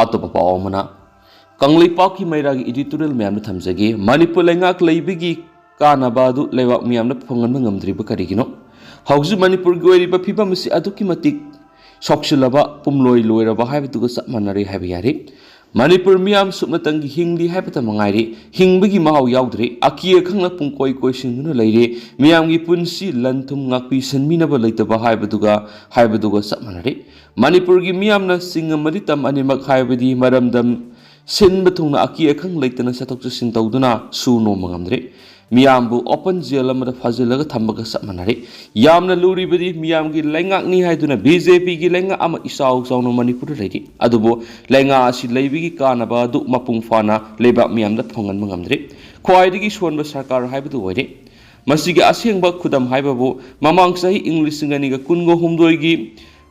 ꯑꯇꯣꯞꯄ ꯄꯥꯎ ꯑꯃꯅ, ꯀꯪꯂꯩꯄꯥꯛꯀꯤ ꯃꯩꯔꯥꯒꯤ editorial ꯃꯌꯥꯝꯗ ꯊꯝꯖꯒꯦ꯫ ꯃꯅꯤꯄꯨꯔ ꯂꯩꯉꯥꯛ ꯂꯩꯕꯒꯤ ꯀꯥꯟꯅꯕ ꯑꯗꯨ ꯂꯩꯕꯥꯛ ꯃꯤꯌꯥꯝꯅ ꯐꯪꯍꯟꯕ ꯉꯝꯗ꯭ꯔꯤꯕ ꯀꯔꯤꯒꯤꯅꯣ? ꯍꯧꯖꯤꯛ ꯃꯅꯤꯄꯨꯔꯒꯤ ꯑꯣꯏꯔꯤꯕ ꯐꯤꯕꯝ ꯑꯁꯤ ꯑꯗꯨꯛꯀꯤ ꯃꯇꯤꯛ ꯁꯣꯛꯆꯤꯜꯂꯕ, ꯄꯨꯝꯂꯣꯏ ꯂꯣꯏꯔꯕ ꯍꯥꯏꯕꯗꯨꯒ ꯆꯞ ꯃꯥꯟꯅꯔꯦ ꯍꯥꯏꯕ ꯌꯥꯔꯦ꯫ ꯃꯅꯤꯄꯨꯔ ꯃꯤꯌꯥꯝ ꯁꯨꯞꯅꯇꯪꯒꯤ ꯍꯤꯡꯂꯤ ꯍꯥꯏꯕꯇ ꯃꯉꯥꯏꯔꯦ, ꯍꯤꯡꯕꯒꯤ ꯃꯍꯥꯎ ꯌꯥꯎꯗ꯭ꯔꯦ꯫ ꯑꯀꯤ ꯑꯈꯪꯅ ꯄꯨꯡꯀꯣꯏ ꯀꯣꯏꯁꯤꯟꯗꯨꯅ ꯂꯩꯔꯦ꯫ ꯃꯤꯌꯥꯝꯒꯤ ꯄꯨꯟꯁꯤ ꯂꯟ ꯊꯨꯝ ꯉꯥꯛꯄꯤ ꯁꯦꯟꯕꯤꯅꯕ ꯂꯩꯇꯕ ꯍꯥꯏꯕꯗꯨꯒ, ꯍꯥꯏꯕꯗꯨꯒ ꯆꯞ ꯃꯥꯟꯅꯔꯦ꯫ ꯃꯅꯤꯄꯨꯔꯒꯤ ꯃꯤꯌꯥꯝꯅ ꯆꯤꯡ ꯑꯃꯗꯤ ꯇꯝ ꯑꯅꯤꯃꯛ ꯍꯥꯏꯕꯗꯤ ꯃꯔꯝꯗꯝ ꯁꯤꯟꯕ ꯊꯨꯡꯅ ꯑꯀꯤ ꯑꯈꯪ ꯂꯩꯇꯅ ꯆꯠꯊꯣꯛ ꯆꯠꯁꯤꯟ ꯇꯧꯗꯨꯅ ꯁꯨ ꯅꯣꯝꯕ ꯉꯝꯗ꯭ꯔꯦ꯫ ꯃꯤꯌꯥꯝꯕꯨ open jail ꯑꯃꯗ ꯐꯥꯖꯤꯜꯂꯒ ꯊꯝꯕꯒ ꯆꯞ ꯃꯥꯟꯅꯔꯦ꯫ ꯌꯥꯝꯅ ꯂꯨꯔꯤꯕꯗꯤ ꯃꯤꯌꯥꯝꯒꯤ ꯂꯩꯉꯥꯛꯅꯤ ꯍꯥꯏꯗꯨꯅ ꯕꯤ.ꯖꯦ.ꯄꯤꯒꯤ ꯂꯩꯉꯥꯛ ꯑꯃ ꯏꯆꯥꯎ ꯆꯥꯎꯅ ꯃꯅꯤꯄꯨꯔꯗ ꯂꯩꯔꯤ꯫ ꯑꯗꯨꯕꯨ ꯂꯩꯉꯥꯛ ꯑꯁꯤ ꯂꯩꯕꯒꯤ ꯀꯥꯟꯅꯕ ꯑꯗꯨ ꯃꯄꯨꯡ ꯐꯥꯅ ꯂꯩꯕꯥꯛ ꯃꯤꯌꯥꯝꯗ ꯐꯪꯍꯟꯕ ꯉꯝꯗ꯭ꯔꯦ꯫ ꯈ꯭ꯋꯥꯏꯗꯒꯤ ꯁꯣꯟꯕ ꯁꯔꯀꯥꯔ ꯍꯥꯏꯕꯗꯨ ꯑꯣꯏꯔꯦ꯫ ꯃꯁꯤꯒꯤ ꯑꯁꯦꯡꯕ ꯈꯨꯗꯝ ꯍꯥꯏꯕꯕꯨ ꯃꯃꯥꯡ ꯆꯍꯤ ꯏꯪ ꯂꯤꯁꯤꯡ ꯑꯅꯤꯒ ꯀꯨꯟꯒ ꯍꯨꯝꯗꯣꯏꯒꯤ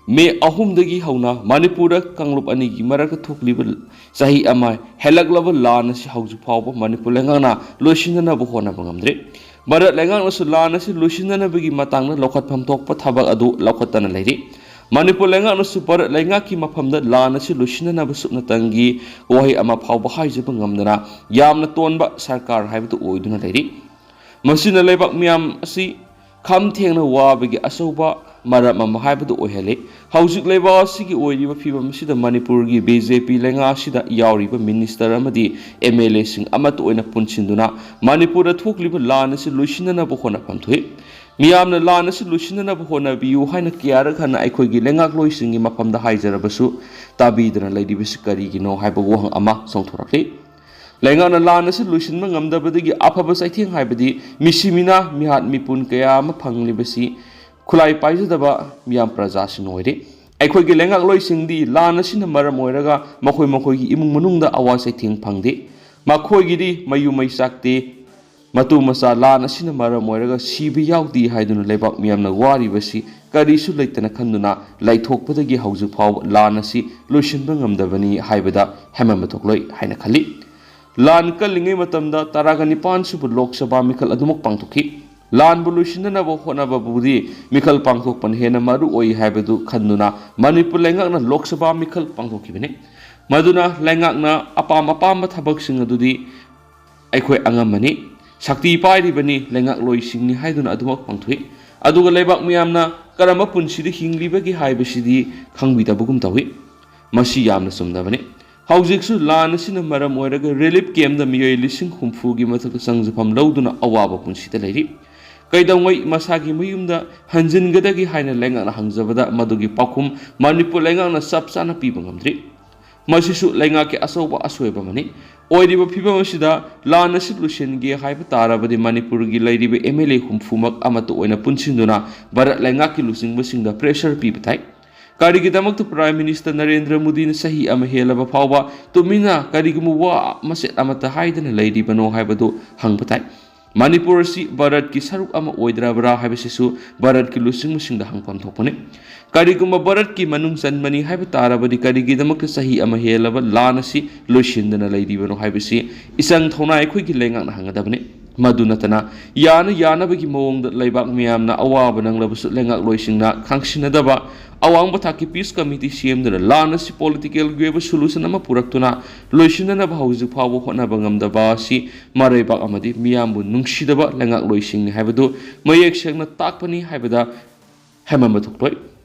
ꯃꯦ ꯑꯍꯨꯝꯗꯒꯤ ꯍꯧꯅ ꯃꯅꯤꯄꯨꯔꯗ ꯀꯥꯡꯂꯨꯞ ꯑꯅꯤꯒꯤ ꯃꯔꯛꯇ ꯊꯣꯛꯂꯤꯕ ꯆꯍꯤ ꯑꯃ ꯍꯦꯜꯂꯛꯂꯕ ꯂꯥꯟ ꯑꯁꯤ ꯍꯧꯖꯤꯛ ꯐꯥꯎꯕ ꯃꯅꯤꯄꯨꯔ ꯂꯩꯉꯥꯛꯅ ꯂꯣꯏꯁꯤꯟꯅꯅꯕ ꯍꯣꯠꯅꯕ ꯉꯝꯗ꯭ꯔꯤ꯫ ꯚꯥꯔꯠ ꯂꯩꯉꯥꯛꯅꯁꯨ ꯂꯥꯟ ꯑꯁꯤ ꯂꯣꯏꯁꯤꯟꯅꯅꯕꯒꯤ ꯃꯇꯥꯡꯗ ꯂꯧꯈꯠꯐꯝ ꯊꯣꯛꯄ ꯊꯕꯛ ꯑꯗꯨ ꯂꯧꯈꯠꯇꯅ ꯂꯩꯔꯤ꯫ ꯃꯅꯤꯄꯨꯔ ꯂꯩꯉꯥꯛꯅꯁꯨ ꯚꯥꯔꯠ ꯂꯩꯉꯥꯛꯀꯤ ꯃꯐꯝꯗ ꯂꯥꯟ ꯑꯁꯤ ꯂꯣꯏꯁꯤꯟꯅꯅꯕ ꯁꯨꯞꯅꯇꯪꯒꯤ ꯋꯥꯍꯩ ꯑꯃ ꯐꯥꯎꯕ ꯍꯥꯏꯖꯕ ꯉꯝꯗꯅ ꯌꯥꯝꯅ ꯇꯣꯟꯕ ꯁꯔꯀꯥꯔ ꯍꯥꯏꯕꯗꯨ ꯑꯣꯏꯗꯨꯅ ꯂꯩꯔꯤ꯫ ꯃꯁꯤꯅ ꯂꯩꯕꯥꯛ ꯃꯤꯌꯥꯝ ꯑꯁꯤ ꯈꯝ ꯊꯦꯡꯅ ꯋꯥꯕꯒꯤ ꯑꯆꯧꯕ ꯃꯔꯝ ꯑꯃ ꯍꯥꯏꯕꯗꯨ ꯑꯣꯏꯍꯜꯂꯤ꯫ ꯍꯧꯖꯤꯛ ꯂꯩꯕꯥꯛ ꯑꯁꯤꯒꯤ ꯑꯣꯏꯔꯤꯕ ꯐꯤꯕꯝ ꯑꯁꯤꯗ ꯃꯅꯤꯄꯨꯔꯒꯤ ꯕꯤ ꯖꯦ ꯄꯤ ꯂꯩꯉꯥꯛ ꯑꯁꯤꯗ ꯌꯥꯎꯔꯤꯕ ꯃꯤꯅꯤꯁꯇꯔ ꯑꯃꯗꯤ ꯑꯦꯝ ꯑꯦꯜ ꯑꯦꯁꯤꯡ ꯑꯃꯠꯇ ꯑꯣꯏꯅ ꯄꯨꯟꯁꯤꯟꯗꯨꯅ ꯃꯅꯤꯄꯨꯔꯗ ꯊꯣꯛꯂꯤꯕ ꯂꯥꯟ ꯑꯁꯤ ꯂꯣꯏꯁꯤꯟꯅꯅꯕ ꯍꯣꯠꯅꯐꯝ ꯊꯣꯛꯏ꯫ ꯃꯤꯌꯥꯝꯅ ꯂꯥꯟ ꯑꯁꯤ ꯂꯣꯏꯁꯤꯟꯅꯅꯕ ꯍꯣꯠꯅꯕꯤꯌꯨ ꯍꯥꯏꯅ ꯀꯌꯥꯔꯛ ꯍꯟꯅ ꯑꯩꯈꯣꯏꯒꯤ ꯂꯩꯉꯥꯛꯂꯣꯏꯁꯤꯡꯒꯤ ꯃꯐꯝꯗ ꯍꯥꯏꯖꯔꯕꯁꯨ ꯇꯥꯕꯤꯗꯅ ꯂꯩꯔꯤꯕꯁꯤ ꯀꯔꯤꯒꯤꯅꯣ ꯍꯥꯏꯕ ꯋꯥꯍꯪ ꯑꯃ ꯆꯣꯡꯊꯣꯔꯛꯂꯤ꯫ ꯂꯩꯉꯥꯛꯅ ꯂꯥꯟ ꯑꯁꯤ ꯂꯣꯏꯁꯤꯟꯕ ꯉꯝꯗꯕꯗꯒꯤ ꯑꯐꯕ ꯆꯩꯊꯦꯡ ꯍꯥꯏꯕꯗꯤ ꯃꯤꯁꯤ ꯃꯤꯅꯥ ꯃꯤꯍꯥꯠ ꯃꯤꯄꯨꯟ ꯀꯌꯥ ꯑꯃ ꯐꯪꯂꯤꯕꯁꯤ ꯈꯨꯠꯂꯥꯏ ꯄꯥꯏꯖꯗꯕ ꯃꯤꯌꯥꯝ ꯄ꯭ꯔꯖꯥꯁꯤꯡ ꯑꯣꯏꯔꯤ꯫ ꯑꯩꯈꯣꯏꯒꯤ ꯂꯩꯉꯥꯛꯂꯣꯏꯁꯤꯡꯗꯤ ꯂꯥꯟ ꯑꯁꯤꯅ ꯃꯔꯝ ꯑꯣꯏꯔꯒ ꯃꯈꯣꯏ ꯃꯈꯣꯏꯒꯤ ꯏꯃꯨꯡ ꯃꯅꯨꯡꯗ ꯑꯋꯥ ꯆꯩꯊꯦꯡ ꯐꯪꯗꯦ꯫ ꯃꯈꯣꯏꯒꯤꯗꯤ ꯃꯌꯨꯝ ꯃꯩ ꯆꯥꯛꯇꯦ, ꯃꯇꯨ ꯃꯆꯥ ꯂꯥꯟ ꯑꯁꯤꯅ ꯃꯔꯝ ꯑꯣꯏꯔꯒ ꯁꯤꯕ ꯌꯥꯎꯗꯦ ꯍꯥꯏꯗꯨꯅ ꯂꯩꯕꯥꯛ ꯃꯤꯌꯥꯝꯅ ꯋꯥꯔꯤꯕꯁꯤ ꯀꯔꯤꯁꯨ ꯂꯩꯇꯅ ꯈꯟꯗꯨꯅ ꯂꯩꯊꯣꯛꯄꯗꯒꯤ ꯍꯧꯖꯤꯛ ꯐꯥꯎꯕ ꯂꯥꯟ ꯑꯁꯤ ꯂꯣꯏꯁꯤꯟꯕ ꯉꯝꯗꯕꯅꯤ ꯍꯥꯏꯕꯗ ꯍꯦꯃꯟꯕ ꯊꯣꯛꯂꯣꯏ ꯍꯥꯏꯅ ꯈꯜꯂꯤ꯫ ꯂꯥꯟ ꯀꯜꯂꯤꯉꯩ ꯃꯇꯝꯗ ꯇꯔꯥꯒ ꯅꯤꯄꯥꯟ ꯁꯨꯕ ꯂꯣꯛ ꯁꯚꯥ ꯃꯤꯈꯜ ꯑꯗꯨꯃꯛ ꯄꯥꯡꯊꯣꯛꯈꯤ꯫ ꯂꯥꯟꯕꯨ ꯂꯣꯏꯁꯤꯟꯅꯅꯕ ꯍꯣꯠꯅꯕꯕꯨꯗꯤ ꯃꯤꯈꯜ ꯄꯥꯡꯊꯣꯛꯄꯅ ꯍꯦꯟꯅ ꯃꯔꯨ ꯑꯣꯏ ꯍꯥꯏꯕꯗꯨ ꯈꯟꯗꯨꯅ ꯃꯅꯤꯄꯨꯔ ꯂꯩꯉꯥꯛꯅ ꯂꯣꯛ ꯁꯚꯥ ꯃꯤꯈꯜ ꯄꯥꯡꯊꯣꯛꯈꯤꯕꯅꯤ꯫ ꯃꯗꯨꯅ ꯂꯩꯉꯥꯛꯅ ꯑꯄꯥꯝ ꯑꯄꯥꯝꯕ ꯊꯕꯛꯁꯤꯡ ꯑꯗꯨꯗꯤ ꯑꯩꯈꯣꯏ ꯑꯉꯝꯕꯅꯤ, ꯁꯛꯇꯤ ꯄꯥꯏꯔꯤꯕꯅꯤ, ꯂꯩꯉꯥꯛꯂꯣꯏꯁꯤꯡꯅꯤ ꯍꯥꯏꯗꯨꯅ ꯑꯗꯨꯃꯛ ꯄꯥꯡꯊꯣꯛꯏ꯫ ꯑꯗꯨꯒ ꯂꯩꯕꯥꯛ ꯃꯤꯌꯥꯝꯅ ꯀꯔꯝꯕ ꯄꯨꯟꯁꯤꯗ ꯍꯤꯡꯂꯤꯕꯒꯦ ꯍꯥꯏꯕꯁꯤꯗꯤ ꯈꯪꯕꯤꯗꯕꯒꯨꯝ ꯇꯧꯏ꯫ ꯃꯁꯤ ꯌꯥꯝꯅ ꯆꯨꯝꯗꯕꯅꯤ꯫ ꯍꯧꯖꯤꯛꯁꯨ ꯂꯥꯟ ꯑꯁꯤꯅ ꯃꯔꯝ ꯑꯣꯏꯔꯒ ꯔꯤꯂꯤꯐ ꯀꯦꯝꯞꯇ ꯃꯤꯑꯣꯏ ꯂꯤꯁꯤꯡ ꯍꯨꯝꯐꯨꯒꯤ ꯃꯊꯛꯇ ꯆꯪꯖꯐꯝ ꯂꯧꯗꯨꯅ ꯑꯋꯥꯕ ꯄꯨꯟꯁꯤꯗ ꯂꯩꯔꯤ꯫ ꯀꯩꯗꯧꯉꯩ ꯃꯁꯥꯒꯤ ꯃꯌꯨꯝꯗ ꯍꯟꯖꯤꯟꯒꯗꯒꯦ ꯍꯥꯏꯅ ꯂꯩꯉꯥꯛꯅ ꯍꯪꯖꯕꯗ ꯃꯗꯨꯒꯤ ꯄꯥꯎꯈꯨꯝ ꯃꯅꯤꯄꯨꯔ ꯂꯩꯉꯥꯛꯅ ꯆꯞ ꯆꯥꯅ ꯄꯤꯕ ꯉꯝꯗ꯭ꯔꯤ꯫ ꯃꯁꯤꯁꯨ ꯂꯩꯉꯥꯛꯀꯤ ꯑꯆꯧꯕ ꯑꯁꯣꯏꯕ ꯑꯃꯅꯤ꯫ ꯑꯣꯏꯔꯤꯕ ꯐꯤꯕꯝ ꯑꯁꯤꯗ ꯂꯥꯟ ꯑꯁꯤ ꯂꯣꯏꯁꯤꯟꯒꯦ ꯍꯥꯏꯕ ꯇꯥꯔꯕꯗꯤ ꯃꯅꯤꯄꯨꯔꯒꯤ ꯂꯩꯔꯤꯕ ꯑꯦꯝ ꯑꯦꯜ ꯑꯦ ꯍꯨꯝꯐꯨꯃꯛ ꯑꯃꯠꯇ ꯑꯣꯏꯅ ꯄꯨꯟꯁꯤꯟꯗꯨꯅ ꯚꯥꯔꯠ ꯂꯩꯉꯥꯛꯀꯤ ꯂꯨꯆꯤꯡꯕꯁꯤꯡꯗ ꯄ꯭ꯔꯦꯁꯔ ꯄꯤꯕ ꯇꯥꯏ꯫ ꯀꯔꯤꯒꯤꯗꯃꯛꯇ ꯄ꯭ꯔꯥꯏꯝ ꯃꯤꯅꯤꯁꯇꯔ ꯅꯔꯦꯟꯗ꯭ꯔ ꯃꯣꯗꯤꯅ ꯆꯍꯤ ꯑꯃ ꯍꯦꯜꯂꯕ ꯐꯥꯎꯕ ꯇꯨꯃꯤꯟꯅ ꯀꯔꯤꯒꯨꯝꯕ ꯋꯥ ꯃꯆꯦꯠ ꯑꯃꯠꯇ ꯍꯥꯏꯗꯅ ꯂꯩꯔꯤꯕꯅꯣ ꯍꯥꯏꯕꯗꯨ ꯍꯪꯕ ꯇꯥꯏ꯫ ꯃꯅꯤꯄꯨꯔ ꯑꯁꯤ ꯚꯥꯔꯠꯀꯤ ꯁꯔꯨꯛ ꯑꯃ ꯑꯣꯏꯗ꯭ꯔꯕ꯭ꯔꯥ ꯍꯥꯏꯕꯁꯤꯁꯨ ꯚꯥꯔꯠꯀꯤ ꯂꯨꯆꯤꯡꯕꯁꯤꯡꯗ ꯍꯪꯐꯝ ꯊꯣꯛꯄꯅꯤ꯫ ꯀꯔꯤꯒꯨꯝꯕ ꯚꯥꯔꯠꯀꯤ ꯃꯅꯨꯡ ꯆꯟꯕꯅꯤ ꯍꯥꯏꯕ ꯇꯥꯔꯕꯗꯤ ꯀꯔꯤꯒꯤꯗꯃꯛꯇ ꯆꯍꯤ ꯑꯃ ꯍꯦꯜꯂꯕ ꯂꯥꯟ ꯑꯁꯤ ꯂꯣꯏꯁꯤꯟꯗꯅ ꯂꯩꯔꯤꯕꯅꯣ ꯍꯥꯏꯕꯁꯤ ꯏꯆꯪ ꯊꯧꯅꯥ ꯑꯩꯈꯣꯏꯒꯤ ꯂꯩꯉꯥꯛꯅ ꯍꯪꯒꯗꯕꯅꯤ꯫ ꯃꯗꯨ ꯅꯠꯇꯅ ꯌꯥꯅ ꯌꯥꯅꯕꯒꯤ ꯃꯑꯣꯡꯗ ꯂꯩꯕꯥꯛ ꯃꯤꯌꯥꯝꯅ ꯑꯋꯥꯕ ꯅꯪꯂꯕꯁꯨ ꯂꯩꯉꯥꯛꯂꯣꯏꯁꯤꯡꯅ ꯈꯪꯁꯤꯟꯅꯗꯕ ꯑꯋꯥꯡꯕ ꯊꯥꯛꯀꯤ ꯄꯤꯁ ꯀꯃꯤꯇꯤ ꯁꯦꯝꯗꯨꯅ ꯂꯥꯟ ꯑꯁꯤ ꯄꯣꯂꯤꯇꯤꯀꯦꯜꯒꯤ ꯑꯣꯏꯕ ꯁꯣꯂꯨꯁꯟ ꯑꯃ ꯄꯨꯔꯛꯇꯨꯅ ꯂꯣꯏꯁꯤꯟꯅꯅꯕ ꯍꯧꯖꯤꯛ ꯐꯥꯎꯕ ꯍꯣꯠꯅꯕ ꯉꯝꯗꯕ ꯑꯁꯤ ꯃꯔꯩꯕꯥꯛ ꯑꯃꯗꯤ ꯃꯤꯌꯥꯝꯕꯨ ꯅꯨꯡꯁꯤꯗꯕ ꯂꯩꯉꯥꯛꯂꯣꯏꯁꯤꯡꯅꯤ ꯍꯥꯏꯕꯗꯨ ꯃꯌꯦꯛ ꯁꯦꯡꯅ ꯇꯥꯛꯄꯅꯤ ꯍꯥꯏꯕꯗ ꯍꯦꯟꯃꯟꯕ ꯊꯣꯛꯂꯣꯏ꯫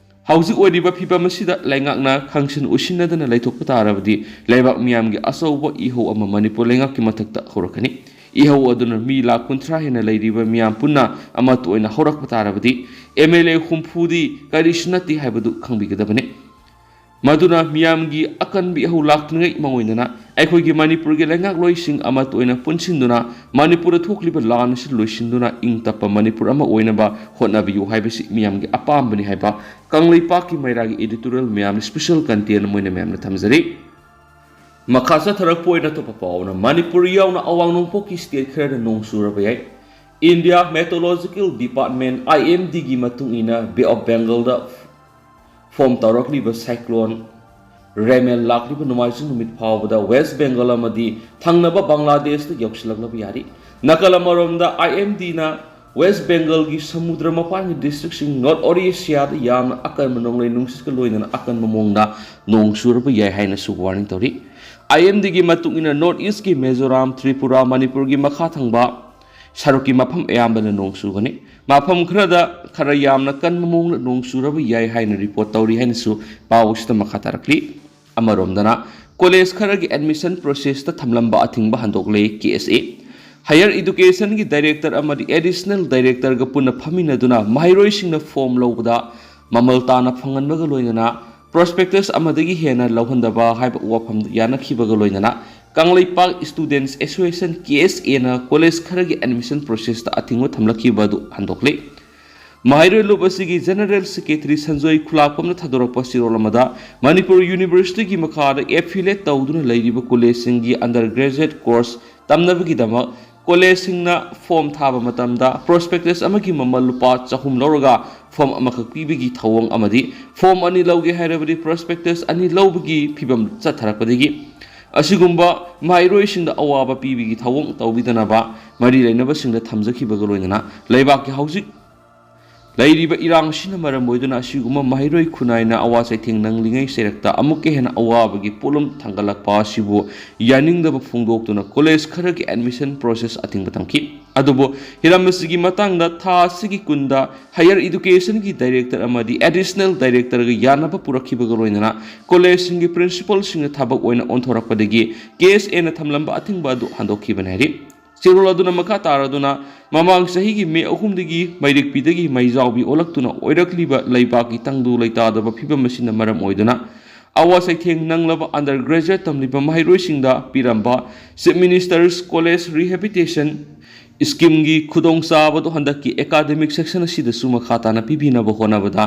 ꯍꯧꯖꯤꯛ ꯑꯣꯏꯔꯤꯕ ꯐꯤꯕꯝ ꯑꯁꯤꯗ ꯂꯩꯉꯥꯛꯅ ꯈꯪꯁꯤꯟ ꯎꯁꯤꯟꯅꯗꯅ ꯂꯩꯊꯣꯛꯄ ꯇꯥꯔꯕꯗꯤ ꯂꯩꯕꯥꯛ ꯃꯤꯌꯥꯝꯒꯤ ꯑꯆꯧꯕ ꯏꯍꯧ ꯑꯃ ꯃꯅꯤꯄꯨꯔ ꯂꯩꯉꯥꯛꯀꯤ ꯃꯊꯛꯇ ꯍꯧꯔꯛꯀꯅꯤ꯫ ꯏꯍꯧ ꯑꯗꯨꯅ ꯃꯤ ꯂꯥꯈ ꯀꯨꯟꯊ꯭ꯔꯥ ꯍꯦꯟꯅ ꯂꯩꯔꯤꯕ ꯃꯤꯌꯥꯝ ꯄꯨꯟꯅ ꯑꯃꯠꯇ ꯑꯣꯏꯅ ꯍꯧꯔꯛꯄ ꯇꯥꯔꯕꯗꯤ ꯑꯦꯝ ꯑꯦꯜ ꯑꯦ ꯍꯨꯝꯐꯨꯗꯤ ꯀꯔꯤꯁꯨ ꯅꯠꯇꯦ ꯍꯥꯏꯕꯗꯨ ꯈꯪꯕꯤꯒꯗꯕꯅꯤ꯫ ꯃꯗꯨꯅ ꯃꯤꯌꯥꯝꯒꯤ ꯑꯀꯟꯕ ꯏꯍꯧ ꯂꯥꯛꯇ꯭ꯔꯤꯉꯩ ꯃꯉꯣꯏꯗꯅ ꯑꯩꯈꯣꯏꯒꯤ ꯃꯅꯤꯄꯨꯔꯒꯤ ꯂꯩꯉꯥꯛꯂꯣꯏꯁꯤꯡ ꯑꯃꯠꯇ ꯑꯣꯏꯅ ꯄꯨꯟꯁꯤꯟꯗꯨꯅ ꯃꯅꯤꯄꯨꯔꯗ ꯊꯣꯛꯂꯤꯕ ꯂꯥꯟ ꯑꯁꯤ ꯂꯣꯏꯁꯤꯟꯗꯨꯅ ꯏꯪ ꯇꯞꯄ ꯃꯅꯤꯄꯨꯔ ꯑꯃ ꯑꯣꯏꯅꯕ ꯍꯣꯠꯅꯕꯤꯌꯨ ꯍꯥꯏꯕꯁꯤ ꯃꯤꯌꯥꯝꯒꯤ ꯑꯄꯥꯝꯕꯅꯤ ꯍꯥꯏꯕ ꯀꯪꯂꯩꯄꯥꯛꯀꯤ ꯃꯩꯔꯥꯒꯤ editorial ꯃꯌꯥꯝ special content ꯑꯃ ꯑꯣꯏꯅ ꯃꯌꯥꯝꯅ ꯊꯝꯖꯔꯤ꯫ ꯃꯈꯥ ꯆꯠꯊꯔꯛꯄ ꯑꯣꯏꯅ ꯑꯇꯣꯞꯄ ꯄꯥꯎ ꯑꯃꯅ, ꯃꯅꯤꯄꯨꯔ ꯌꯥꯎꯅ ꯑꯋꯥꯡ ꯅꯣꯡꯄꯣꯛꯀꯤ state ꯈꯔꯗ ꯅꯣꯡ ꯆꯨꯔꯕ ꯌꯥꯏ꯫ India Meteorological Department, I M D ꯒꯤ ꯃꯇꯨꯡ ꯏꯟꯅ Bay of Bengalꯗ form ꯇꯧꯔꯛꯂꯤꯕ cyclone ꯔꯦꯃꯦꯜ ꯂꯥꯛꯂꯤꯕ ꯅꯣꯡꯃꯥꯏꯖꯤꯡ ꯅꯨꯃꯤꯠ ꯐꯥꯎꯕꯗ West Bengal ꯑꯃꯗꯤ ꯊꯪꯅꯕ ꯕꯪꯒ꯭ꯂꯥꯗꯦꯁꯇ ꯌꯧꯁꯤꯜꯂꯛꯂꯕ ꯌꯥꯔꯤ꯫ ꯅꯥꯀꯜ ꯑꯃꯔꯣꯝꯗ, I M Dꯅ West Bengalꯒꯤ ꯁꯃꯨꯗ꯭ꯔ ꯃꯄꯥꯟꯒꯤ districtꯁꯤꯡ, North Odishaꯗ ꯌꯥꯝꯅ ꯑꯀꯟꯕ ꯅꯣꯡꯂꯩ ꯅꯨꯡꯁꯤꯠꯀ ꯂꯣꯏꯅꯅ ꯑꯀꯟꯕ ꯃꯑꯣꯡꯗ ꯅꯣꯡ ꯆꯨꯔꯕ ꯌꯥꯏ ꯍꯥꯏꯅꯁꯨ warning ꯇꯧꯔꯤ꯫ I M Dꯒꯤ ꯃꯇꯨꯡ ꯏꯟꯅ, North Eastꯀꯤ ꯃꯤꯖꯣꯔꯥꯝ, ꯇ꯭ꯔꯤꯄꯨꯔꯥ, ꯃꯅꯤꯄꯨꯔꯒꯤ ꯃꯈꯥ ꯊꯪꯕ ꯁꯔꯨꯛꯀꯤ ꯃꯐꯝ ꯑꯌꯥꯝꯕꯗ ꯅꯣꯡ ꯆꯨꯒꯅꯤ꯫ ꯃꯐꯝ ꯈꯔꯗ ꯈꯔ ꯌꯥꯝꯅ ꯀꯟꯕ ꯃꯑꯣꯡꯗ ꯅꯣꯡ ꯆꯨꯔꯕ ꯌꯥꯏ ꯍꯥꯏꯅ report ꯇꯧꯔꯤ ꯍꯥꯏꯅꯁꯨ ꯄꯥꯎ ꯑꯁꯤꯗ ꯃꯈꯥ ꯇꯥꯔꯛꯂꯤ꯫ ꯑꯃꯔꯣꯝꯗꯅ, college ꯈꯔꯒꯤ admission processꯇ ꯊꯝꯂꯝꯕ ꯑꯊꯤꯡꯕ ꯍꯟꯗꯣꯛꯂꯦ K S A꯫ Higher Educationꯒꯤ director ꯑꯃꯗꯤ additional directorꯒ ꯄꯨꯟꯅ ꯐꯝꯃꯤꯟꯅꯗꯨꯅ ꯃꯍꯩꯔꯣꯏꯁꯤꯡꯅ form ꯂꯧꯕꯗ ꯃꯃꯜ ꯇꯥꯅ ꯐꯪꯍꯟꯕꯒ ꯂꯣꯏꯅꯅ prospectus ꯑꯃꯗꯒꯤ ꯍꯦꯟꯅ ꯂꯧꯍꯟꯗꯕ ꯍꯥꯏꯕ ꯋꯥꯐꯝꯗ ꯌꯥꯅꯈꯤꯕꯒ ꯂꯣꯏꯅꯅ Kangleipak Students Association, K S Aꯅ college ꯈꯔꯒꯤ admission processꯇ ꯑꯊꯤꯡꯕ ꯊꯝꯂꯛꯈꯤꯕ ꯑꯗꯨ ꯍꯟꯗꯣꯛꯂꯤ꯫ ꯃꯍꯩꯔꯣꯏ ꯂꯨꯞ ꯑꯁꯤꯒꯤ General Secretary ꯁꯟꯖꯣꯏ ꯈꯨꯂꯥꯛꯄꯝꯅ ꯊꯥꯗꯣꯔꯛꯄ ꯆꯦꯔꯣꯜ ꯑꯃꯗ, ꯃꯅꯤꯄꯨꯔ Universityꯒꯤ ꯃꯈꯥꯗ affiliate ꯇꯧꯗꯨꯅ ꯂꯩꯔꯤꯕ collegeꯁꯤꯡꯒꯤ undergraduate course ꯇꯝꯅꯕꯒꯤꯗꯃꯛ collegeꯁꯤꯡꯅ form ꯊꯥꯕ ꯃꯇꯝꯗ prospectus ꯑꯃꯒꯤ ꯃꯃꯜ ꯂꯨꯄꯥ ꯆꯍꯨꯝ ꯂꯧꯔꯒ form ꯑꯃꯈꯛ ꯄꯤꯕꯒꯤ ꯊꯧꯑꯣꯡ ꯑꯃꯗꯤ form ꯑꯅꯤ ꯂꯧꯒꯦ ꯍꯥꯏꯔꯕꯗꯤ prospectus ꯑꯅꯤ ꯂꯧꯕꯒꯤ ꯐꯤꯕꯝ ꯆꯠꯊꯔꯛꯄꯗꯒꯤ ꯑꯁꯤꯒꯨꯝꯕ ꯃꯍꯩꯔꯣꯏꯁꯤꯡꯗ ꯑꯋꯥꯕ ꯄꯤꯕꯒꯤ ꯊꯧꯑꯣꯡ ꯇꯧꯕꯤꯗꯅꯕ ꯃꯔꯤ ꯂꯩꯅꯕꯁꯤꯡꯗ ꯊꯝꯖꯈꯤꯕꯒ ꯂꯣꯏꯅꯅ ꯂꯩꯕꯥꯛꯀꯤ ꯍꯧꯖꯤꯛ ꯂꯩꯔꯤꯕ ꯏꯔꯥꯡ ꯑꯁꯤꯅ ꯃꯔꯝ ꯑꯣꯏꯗꯨꯅ ꯑꯁꯤꯒꯨꯝꯕ ꯃꯍꯩꯔꯣꯏ ꯈꯨꯟꯅꯥꯏꯅ ꯑꯋꯥ ꯆꯩꯊꯦꯡ ꯅꯪꯂꯤꯉꯩ ꯆꯩꯔꯛꯇ ꯑꯃꯨꯛꯀ ꯍꯦꯟꯅ ꯑꯋꯥꯕꯒꯤ ꯄꯣꯠꯂꯨꯝ ꯊꯥꯡꯒꯠꯂꯛꯄ ꯑꯁꯤꯕꯨ ꯌꯥꯅꯤꯡꯗꯕ ꯐꯣꯡꯗꯣꯛꯇꯨꯅ college ꯈꯔꯒꯤ admission process ꯑꯊꯤꯡꯕ ꯊꯝꯈꯤ꯫ ꯑꯗꯨꯕꯨ ꯍꯤꯔꯝ ꯑꯁꯤꯒꯤ ꯃꯇꯥꯡꯗ ꯊꯥ ꯑꯁꯤꯒꯤ ꯀꯨꯟꯗ Higher Educationꯒꯤ Director ꯑꯃꯗꯤ Additional Directorꯒ ꯌꯥꯅꯕ ꯄꯨꯔꯛꯈꯤꯕꯒ ꯂꯣꯏꯅꯅ collegeꯁꯤꯡꯒꯤ principalꯁꯤꯡꯅ ꯊꯕꯛ ꯑꯣꯏꯅ ꯑꯣꯟꯊꯣꯔꯛꯄꯗꯒꯤ KSAꯅ ꯊꯝꯂꯝꯕ ꯑꯊꯤꯡꯕ ꯑꯗꯨ ꯍꯟꯗꯣꯛꯈꯤꯕꯅꯤ ꯍꯥꯏꯔꯤ꯫ ꯆꯦꯔꯣꯜ ꯑꯗꯨꯅ ꯃꯈꯥ ꯇꯥꯔꯗꯨꯅ, ꯃꯃꯥꯡ ꯆꯍꯤꯒꯤ ꯃꯦ ꯑꯍꯨꯝꯗꯒꯤ ꯃꯩꯔꯤꯛꯄꯤꯗꯒꯤ ꯃꯩꯖꯥꯎꯕꯤ ꯑꯣꯜꯂꯛꯇꯨꯅ ꯑꯣꯏꯔꯛꯂꯤꯕ ꯂꯩꯕꯥꯛꯀꯤ ꯇꯪꯗꯨ ꯂꯩꯇꯥꯗꯕ ꯐꯤꯕꯝ ꯑꯁꯤꯅ ꯃꯔꯝ ꯑꯣꯏꯗꯨꯅ ꯑꯋꯥ ꯆꯩꯊꯦꯡ ꯅꯪꯂꯕ undergraduate ꯇꯝꯂꯤꯕ ꯃꯍꯩꯔꯣꯏꯁꯤꯡꯗ ꯄꯤꯔꯝꯕ Chief Minister's College Rehabilitation Schemeꯒꯤ ꯈꯨꯗꯣꯡꯆꯥꯕꯗꯨ ꯍꯟꯗꯛꯀꯤ academic session ꯑꯁꯤꯗꯁꯨ ꯃꯈꯥ ꯇꯥꯅ ꯄꯤꯕꯤꯅꯕ ꯍꯣꯠꯅꯕꯗ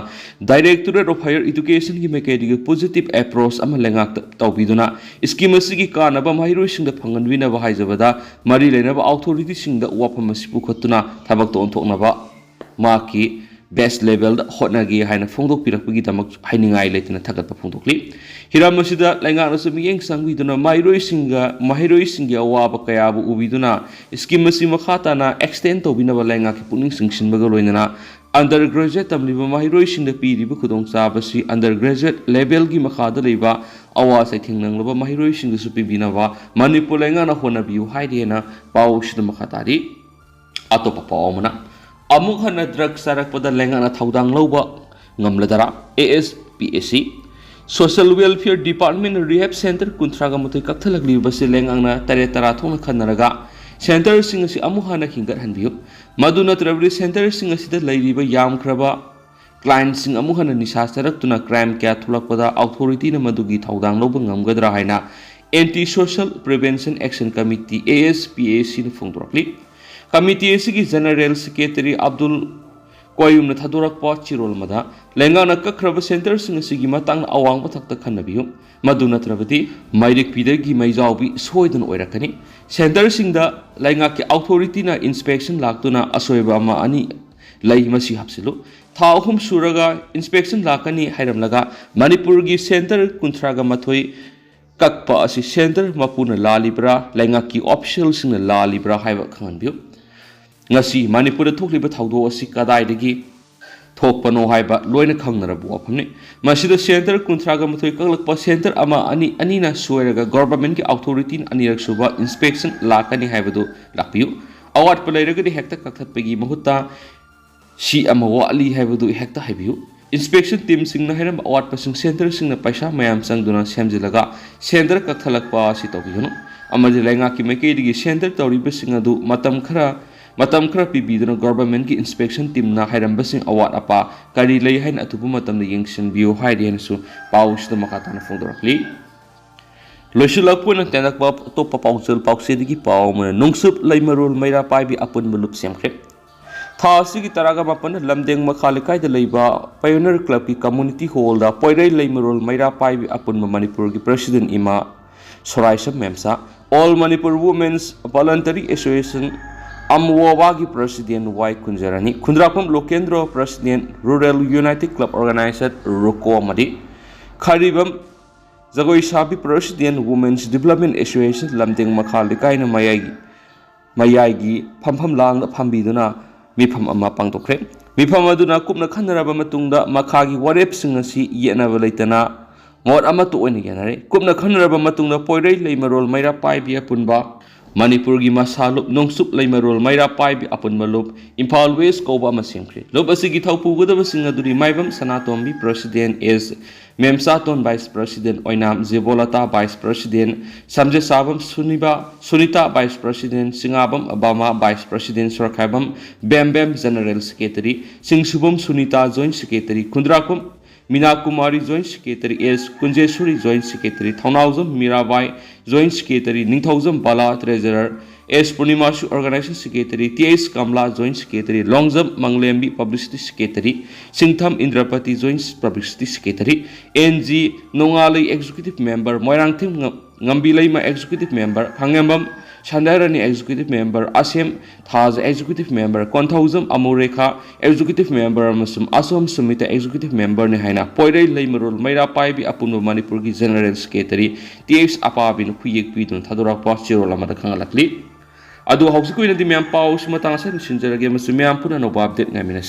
Directorate of Higher Educationꯒꯤ ꯃꯥꯏꯀꯩꯗꯒꯤ positive approach ꯑꯃ ꯂꯩꯉꯥꯛꯇ ꯇꯧꯕꯤꯗꯨꯅ scheme ꯑꯁꯤꯒꯤ ꯀꯥꯟꯅꯕ ꯃꯍꯩꯔꯣꯏꯁꯤꯡꯗ ꯐꯪꯍꯟꯕꯤꯅꯕ ꯍꯥꯏꯖꯕꯗ ꯃꯔꯤ ꯂꯩꯅꯕ authorityꯁꯤꯡꯗ ꯋꯥꯐꯝ ꯑꯁꯤ ꯄꯨꯈꯠꯇꯨꯅ ꯊꯕꯛꯇ ꯑꯣꯟꯊꯣꯛꯅꯕ ꯃꯍꯥꯛꯀꯤ best levelꯗ ꯍꯣꯠꯅꯒꯦ ꯍꯥꯏꯅ ꯐꯣꯡꯗꯣꯛꯄꯤꯔꯛꯄꯒꯤꯗꯃꯛ ꯍꯥꯏꯅꯤꯡꯉꯥꯏ ꯂꯩꯇꯅ ꯊꯥꯒꯠꯄ ꯐꯣꯡꯗꯣꯛꯂꯤ꯫ ꯍꯤꯔꯝ ꯑꯁꯤꯗ ꯂꯩꯉꯥꯛꯅꯁꯨ ꯃꯤꯠꯌꯦꯡ ꯆꯪꯕꯤꯗꯨꯅ ꯃꯍꯩꯔꯣꯏꯁꯤꯡꯒ, ꯃꯍꯩꯔꯣꯏꯁꯤꯡꯒꯤ ꯑꯋꯥꯕ ꯀꯌꯥꯕꯨ ꯎꯕꯤꯗꯨꯅ scheme ꯑꯁꯤ ꯃꯈꯥ ꯇꯥꯅ extend ꯇꯧꯕꯤꯅꯕ ꯂꯩꯉꯥꯛꯀꯤ ꯄꯨꯛꯅꯤꯡ ꯆꯤꯡꯁꯤꯟꯕꯒ ꯂꯣꯏꯅꯅ undergraduate ꯇꯝꯂꯤꯕ ꯃꯍꯩꯔꯣꯏꯁꯤꯡꯗ ꯄꯤꯔꯤꯕ ꯈꯨꯗꯣꯡꯆꯥꯕꯁꯤ undergraduate levelꯒꯤ ꯃꯈꯥꯗ ꯂꯩꯕ ꯑꯋꯥ ꯆꯩꯊꯦꯡ ꯅꯪꯂꯕ ꯃꯍꯩꯔꯣꯏꯁꯤꯡꯗꯁꯨ ꯄꯤꯕꯤꯅꯕ ꯃꯅꯤꯄꯨꯔ ꯂꯩꯉꯥꯛꯅ ꯍꯣꯠꯅꯕꯤꯌꯨ ꯍꯥꯏꯔꯤ ꯍꯥꯏꯅ ꯄꯥꯎꯁꯤꯗ ꯃꯈꯥ ꯇꯥꯔꯤ꯫ ꯑꯇꯣꯞꯄ ꯄꯥꯎ ꯑꯃꯅ, ꯑꯃꯨꯛ ꯍꯟꯅ drug ꯆꯥꯔꯛꯄꯗ ꯂꯩꯉꯥꯛꯅ ꯊꯧꯗꯥꯡ ꯂꯧꯕ ꯉꯝꯂꯗꯔꯥ? ASPAC꯫ Social Welfare Department rehab center ꯀꯨꯟꯊ꯭ꯔꯥꯒ ꯃꯥꯊꯣꯏ ꯀꯛꯊꯠꯂꯛꯂꯤꯕꯁꯤ ꯂꯩꯉꯥꯛꯅ ꯇꯔꯦꯠ ꯇꯔꯥ ꯊꯣꯛꯅ ꯈꯟꯅꯔꯒ centerꯁꯤꯡ ꯑꯁꯤ ꯑꯃꯨꯛ ꯍꯟꯅ ꯍꯤꯡꯒꯠꯍꯟꯕꯤꯌꯨ꯫ ꯃꯗꯨ ꯅꯠꯇ꯭ꯔꯕꯗꯤ centerꯁꯤꯡ ꯑꯁꯤꯗ ꯂꯩꯔꯤꯕ ꯌꯥꯝꯈ꯭ꯔꯕ clientꯁꯤꯡ ꯑꯃꯨꯛ ꯍꯟꯅ ꯅꯤꯁꯥ ꯆꯥꯔꯛꯇꯨꯅ crime ꯀꯌꯥ ꯊꯣꯛꯂꯛꯄꯗ authorityꯅ ꯃꯗꯨꯒꯤ ꯊꯧꯗꯥꯡ ꯂꯧꯕ ꯉꯝꯒꯗ꯭ꯔꯥ ꯍꯥꯏꯅ Anti Social Prevention Action Committee, ASPACꯅ ꯐꯣꯡꯗꯣꯔꯛꯂꯤ꯫ Committee ꯑꯁꯤꯒꯤ General Secretary ꯑꯕꯗꯨꯜ ꯀ꯭ꯋꯥꯌꯨꯝꯅ ꯊꯥꯗꯣꯔꯛꯄ ꯆꯦꯔꯣꯜ ꯑꯃꯗ ꯂꯩꯉꯥꯛꯅ ꯀꯛꯈ꯭ꯔꯕ centerꯁꯤꯡ ꯑꯁꯤꯒꯤ ꯃꯇꯥꯡꯗ ꯑꯋꯥꯡꯕ ꯊꯥꯛꯇ ꯈꯟꯅꯕꯤꯌꯨ꯫ ꯃꯗꯨ ꯅꯠꯇ꯭ꯔꯕꯗꯤ ꯃꯩꯔꯤꯛꯄꯤꯗꯒꯤ ꯃꯩꯖꯥꯎꯕꯤ ꯁꯣꯏꯗꯅ ꯑꯣꯏꯔꯛꯀꯅꯤ꯫ Centerꯁꯤꯡꯗ ꯂꯩꯉꯥꯛꯀꯤ authorityꯅ inspection ꯂꯥꯛꯇꯨꯅ ꯑꯁꯣꯏꯕ ꯑꯃ ꯑꯅꯤ ꯂꯩ, ꯃꯁꯤ ꯍꯥꯞꯆꯤꯜꯂꯨ꯫ ꯊꯥ ꯑꯍꯨꯝ ꯁꯨꯔꯒ inspection ꯂꯥꯛꯀꯅꯤ ꯍꯥꯏꯔꯝꯂꯒ ꯃꯅꯤꯄꯨꯔꯒꯤ center ꯀꯨꯟꯊ꯭ꯔꯥꯒ ꯃꯥꯊꯣꯏ ꯀꯛꯄ ꯑꯁꯤ center ꯃꯄꯨꯅ ꯂꯥꯜꯂꯤꯕ꯭ꯔꯥ, ꯂꯩꯉꯥꯛꯀꯤ officialꯁꯤꯡꯅ ꯂꯥꯜꯂꯤꯕ꯭ꯔꯥ ꯍꯥꯏꯕ ꯈꯪꯍꯟꯕꯤꯌꯨ꯫ ꯉꯁꯤ ꯃꯅꯤꯄꯨꯔꯗ ꯊꯣꯛꯂꯤꯕ ꯊꯧꯗꯣꯛ ꯑꯁꯤ ꯀꯗꯥꯏꯗꯒꯤ ꯊꯣꯛꯄꯅꯣ ꯍꯥꯏꯕ ꯂꯣꯏꯅ ꯈꯪꯅꯔꯕ ꯋꯥꯐꯝꯅꯤ꯫ ꯃꯁꯤꯗ center ꯀꯨꯟꯊ꯭ꯔꯥꯒ ꯃꯥꯊꯣꯏ ꯀꯛꯂꯛꯄ center ꯑꯃ ꯑꯅꯤ, ꯑꯅꯤꯅ ꯁꯣꯏꯔꯒ governmentꯀꯤ authorityꯅ ꯑꯅꯤꯔꯛ ꯁꯨꯕ inspection ꯂꯥꯛꯀꯅꯤ ꯍꯥꯏꯕꯗꯨ ꯂꯥꯛꯄꯤꯌꯨ꯫ ꯑꯋꯥꯠꯄ ꯂꯩꯔꯒꯗꯤ ꯍꯦꯛꯇ ꯀꯛꯊꯠꯄꯒꯤ ꯃꯍꯨꯠꯇ ꯁꯤ ꯑꯃ ꯋꯥꯠꯂꯤ ꯍꯥꯏꯕꯗꯨ ꯍꯦꯛꯇ ꯍꯥꯏꯕꯤꯌꯨ꯫ Inspection teamꯁꯤꯡꯅ ꯍꯥꯏꯔꯝꯕ ꯑꯋꯥꯠꯄꯁꯤꯡ centreꯁꯤꯡꯅ ꯄꯩꯁꯥ ꯃꯌꯥꯝ ꯆꯪꯗꯨꯅ ꯁꯦꯝꯖꯤꯜꯂꯒ centre ꯀꯛꯊꯠꯂꯛꯄ ꯑꯁꯤ ꯇꯧꯕꯤꯒꯅꯨ꯫ ꯑꯃꯗꯤ ꯂꯩꯉꯥꯛꯀꯤ ꯃꯥꯏꯀꯩꯗꯒꯤ centre ꯇꯧꯔꯤꯕꯁꯤꯡ ꯑꯗꯨ ꯃꯇꯝ ꯈꯔ ꯃꯇꯝ ꯈꯔ ꯄꯤꯕꯤꯗꯨꯅ governmentꯀꯤ inspection teamꯅ ꯍꯥꯏꯔꯝꯕꯁꯤꯡ ꯑꯋꯥꯠ ꯑꯄꯥ ꯀꯔꯤ ꯂꯩ ꯍꯥꯏꯅ ꯑꯊꯨꯕ ꯃꯇꯝꯗ ꯌꯦꯡꯁꯤꯟꯕꯤꯌꯨ ꯍꯥꯏꯔꯤ ꯍꯥꯏꯅꯁꯨ ꯄꯥꯎꯁꯤꯗ ꯃꯈꯥ ꯇꯥꯅ ꯐꯣꯡꯗꯣꯔꯛꯂꯤ꯫ ꯂꯣꯏꯁꯤꯜꯂꯛꯄ ꯑꯣꯏꯅ ꯇꯦꯟꯂꯛꯄ ꯑꯇꯣꯞꯄ ꯄꯥꯎꯖꯦꯜ ꯄꯥꯎꯆꯦꯗꯒꯤ ꯄꯥꯎ ꯑꯃꯅ ꯅꯣꯡꯆꯨꯞ ꯂꯩꯃꯔꯣꯜ ꯃꯩꯔꯥ ꯄꯥꯏꯕꯤ ꯑꯄꯨꯟꯕ ꯂꯨꯞ ꯁꯦꯝꯈ꯭ꯔꯦ꯫ ꯊꯥ ꯑꯁꯤꯒꯤ ꯇꯔꯥꯒ ꯃꯥꯄꯟꯗ ꯂꯝꯗꯦꯡ ꯃꯈꯥ ꯂꯩꯀꯥꯏꯗ ꯂꯩꯕ Pioneer Clubꯀꯤ community hallꯗ ꯄꯣꯏꯔꯩ ꯂꯩꯃꯔꯣꯜ ꯃꯩꯔꯥ ꯄꯥꯏꯕꯤ ꯑꯄꯨꯟꯕ ꯃꯅꯤꯄꯨꯔꯒꯤ president ꯏꯃꯥ ꯁꯣꯔꯥꯏꯁꯝ ꯃꯦꯝꯁꯥ, All Manipur Women's Voluntary Association, ꯑꯝꯋꯣꯕꯥꯒꯤ president ꯋꯥꯏ ꯀꯨꯟꯖꯔꯥꯅꯤ, ꯈꯨꯟꯗ꯭ꯔꯥꯛꯐꯝ ꯂꯣꯀꯦꯟꯗ꯭ꯔꯣ, president Rural United Club Organizer, ꯔꯨꯀꯣ, ꯑꯃꯗꯤ ꯈꯥꯔꯤꯕꯝ ꯖꯒꯣꯏ ꯁꯥꯕꯤ president Women's Development Association ꯂꯝꯗꯦꯡ ꯃꯈꯥ ꯂꯩꯀꯥꯏꯅ ꯃꯌꯥꯏꯒꯤ ꯃꯌꯥꯏꯒꯤ ꯐꯝꯐꯝ ꯂꯥꯡꯗ ꯐꯝꯕꯤꯗꯨꯅ ꯃꯤꯐꯝ ꯑꯃ ꯄꯥꯡꯊꯣꯛꯈ꯭ꯔꯦ꯫ ꯃꯤꯐꯝ ꯑꯗꯨꯅ ꯀꯨꯞꯅ ꯈꯟꯅꯔꯕ ꯃꯇꯨꯡꯗ ꯃꯈꯥꯒꯤ ꯋꯥꯔꯦꯞꯁꯤꯡ ꯑꯁꯤ ꯌꯦꯠꯅꯕ ꯂꯩꯇꯅ ꯃꯣꯠ ꯑꯃꯠꯇ ꯑꯣꯏꯅ ꯌꯥꯅꯔꯦ꯫ ꯀꯨꯞꯅ ꯈꯟꯅꯔꯕ ꯃꯇꯨꯡꯗ ꯄꯣꯏꯔꯩ ꯂꯩꯃꯔꯣꯜ ꯃꯩꯔꯥ ꯄꯥꯏꯕꯤ ꯑꯄꯨꯟꯕ, ꯃꯅꯤꯄꯨꯔꯒꯤ ꯃꯁꯥ ꯂꯨꯞ ꯅꯣꯡꯆꯨꯞ ꯂꯩꯃꯔꯣꯜ ꯃꯩꯔꯥ ꯄꯥꯏꯕꯤ ꯑꯄꯨꯟꯕ ꯂꯨꯞ ꯏꯝꯐꯥꯜ West ꯀꯧꯕ ꯑꯃ ꯁꯦꯝꯈ꯭ꯔꯦ꯫ ꯂꯨꯞ ꯑꯁꯤꯒꯤ ꯊꯧ ꯄꯨꯒꯗꯕꯁꯤꯡ ꯑꯗꯨꯗꯤ ꯃꯥꯏꯕꯝ ꯁꯅꯥꯇꯣꯝꯕꯤ president, ꯑꯦꯁ ꯃꯦꯝꯆꯥꯇꯣꯟ vice president, ꯑꯣꯏꯅꯥꯝ ꯖꯦꯕꯣꯂꯇꯥ vice president, ꯁꯝꯖꯦꯁꯥꯕꯝ ꯁꯨꯅꯤꯕ Sunita vice president, ꯆꯤꯉꯥꯕꯝ ꯑꯕꯥꯃꯥ vice president, ꯁꯣꯔꯈꯥꯏꯕꯝ ꯕꯦꯝꯕꯦꯝ general secretary, ꯆꯤꯡꯁꯨꯕꯝ Sunita joint secretary, Khundrakpam Meena Kumari joint secretary, S Kunjeshori joint secretary, Thounaojam Mirabai joint secretary, Ningthoujam Bala treasurer, S ꯄꯨꯔꯅꯤꯃꯥꯁꯨ organizing secretary, T S Kamla joint secretary, Longjam Manglembi publicity secretary, Singtham Indrapati joint publicity secretary, N G ꯅꯣꯡꯉꯥꯂꯩ executive member, Moirangthem ꯉ-, Ngambileima executive member, ꯈꯥꯉꯦꯝꯕꯝ ꯁꯟꯗꯥꯏꯔꯥꯅꯤ executive member, ꯑꯁꯦꯝ ꯊꯥꯖ executive member, Konthoujam ꯑꯃꯨꯔꯦꯈꯥ executive member ꯑꯃꯁꯨꯡ ꯑꯁꯣꯝ Sumita executive memberꯅꯤ ꯍꯥꯏꯅ ꯄꯣꯏꯔꯩ ꯂꯩꯃꯔꯣꯜ ꯃꯩꯔꯥ ꯄꯥꯏꯕꯤ ꯑꯄꯨꯟꯕ ꯃꯅꯤꯄꯨꯔꯒꯤ general secretary T ꯑꯦꯁ ꯑꯄꯥꯕꯤꯅ ꯈꯨꯌꯦꯛ ꯄꯤꯗꯨꯅ ꯊꯥꯗꯣꯔꯛꯄ ꯆꯦꯔꯣꯜ ꯑꯃꯗ ꯈꯪꯍꯜꯂꯛꯂꯤ꯫ ꯑꯗꯨ ꯍꯧꯖꯤꯛꯀꯤ ꯑꯣꯏꯅꯗꯤ ꯃꯌꯥꯝ ꯄꯥꯎꯁꯤ ꯃꯇꯥꯡ ꯑꯁꯤꯗ ꯂꯣꯏꯁꯤꯟꯖꯔꯒꯦ ꯑꯃꯁꯨꯡ ꯃꯌꯥꯝ ꯄꯨꯟꯅ ꯑꯅꯧꯕ update ꯉꯥꯏꯃꯤꯟꯅꯁꯤ꯫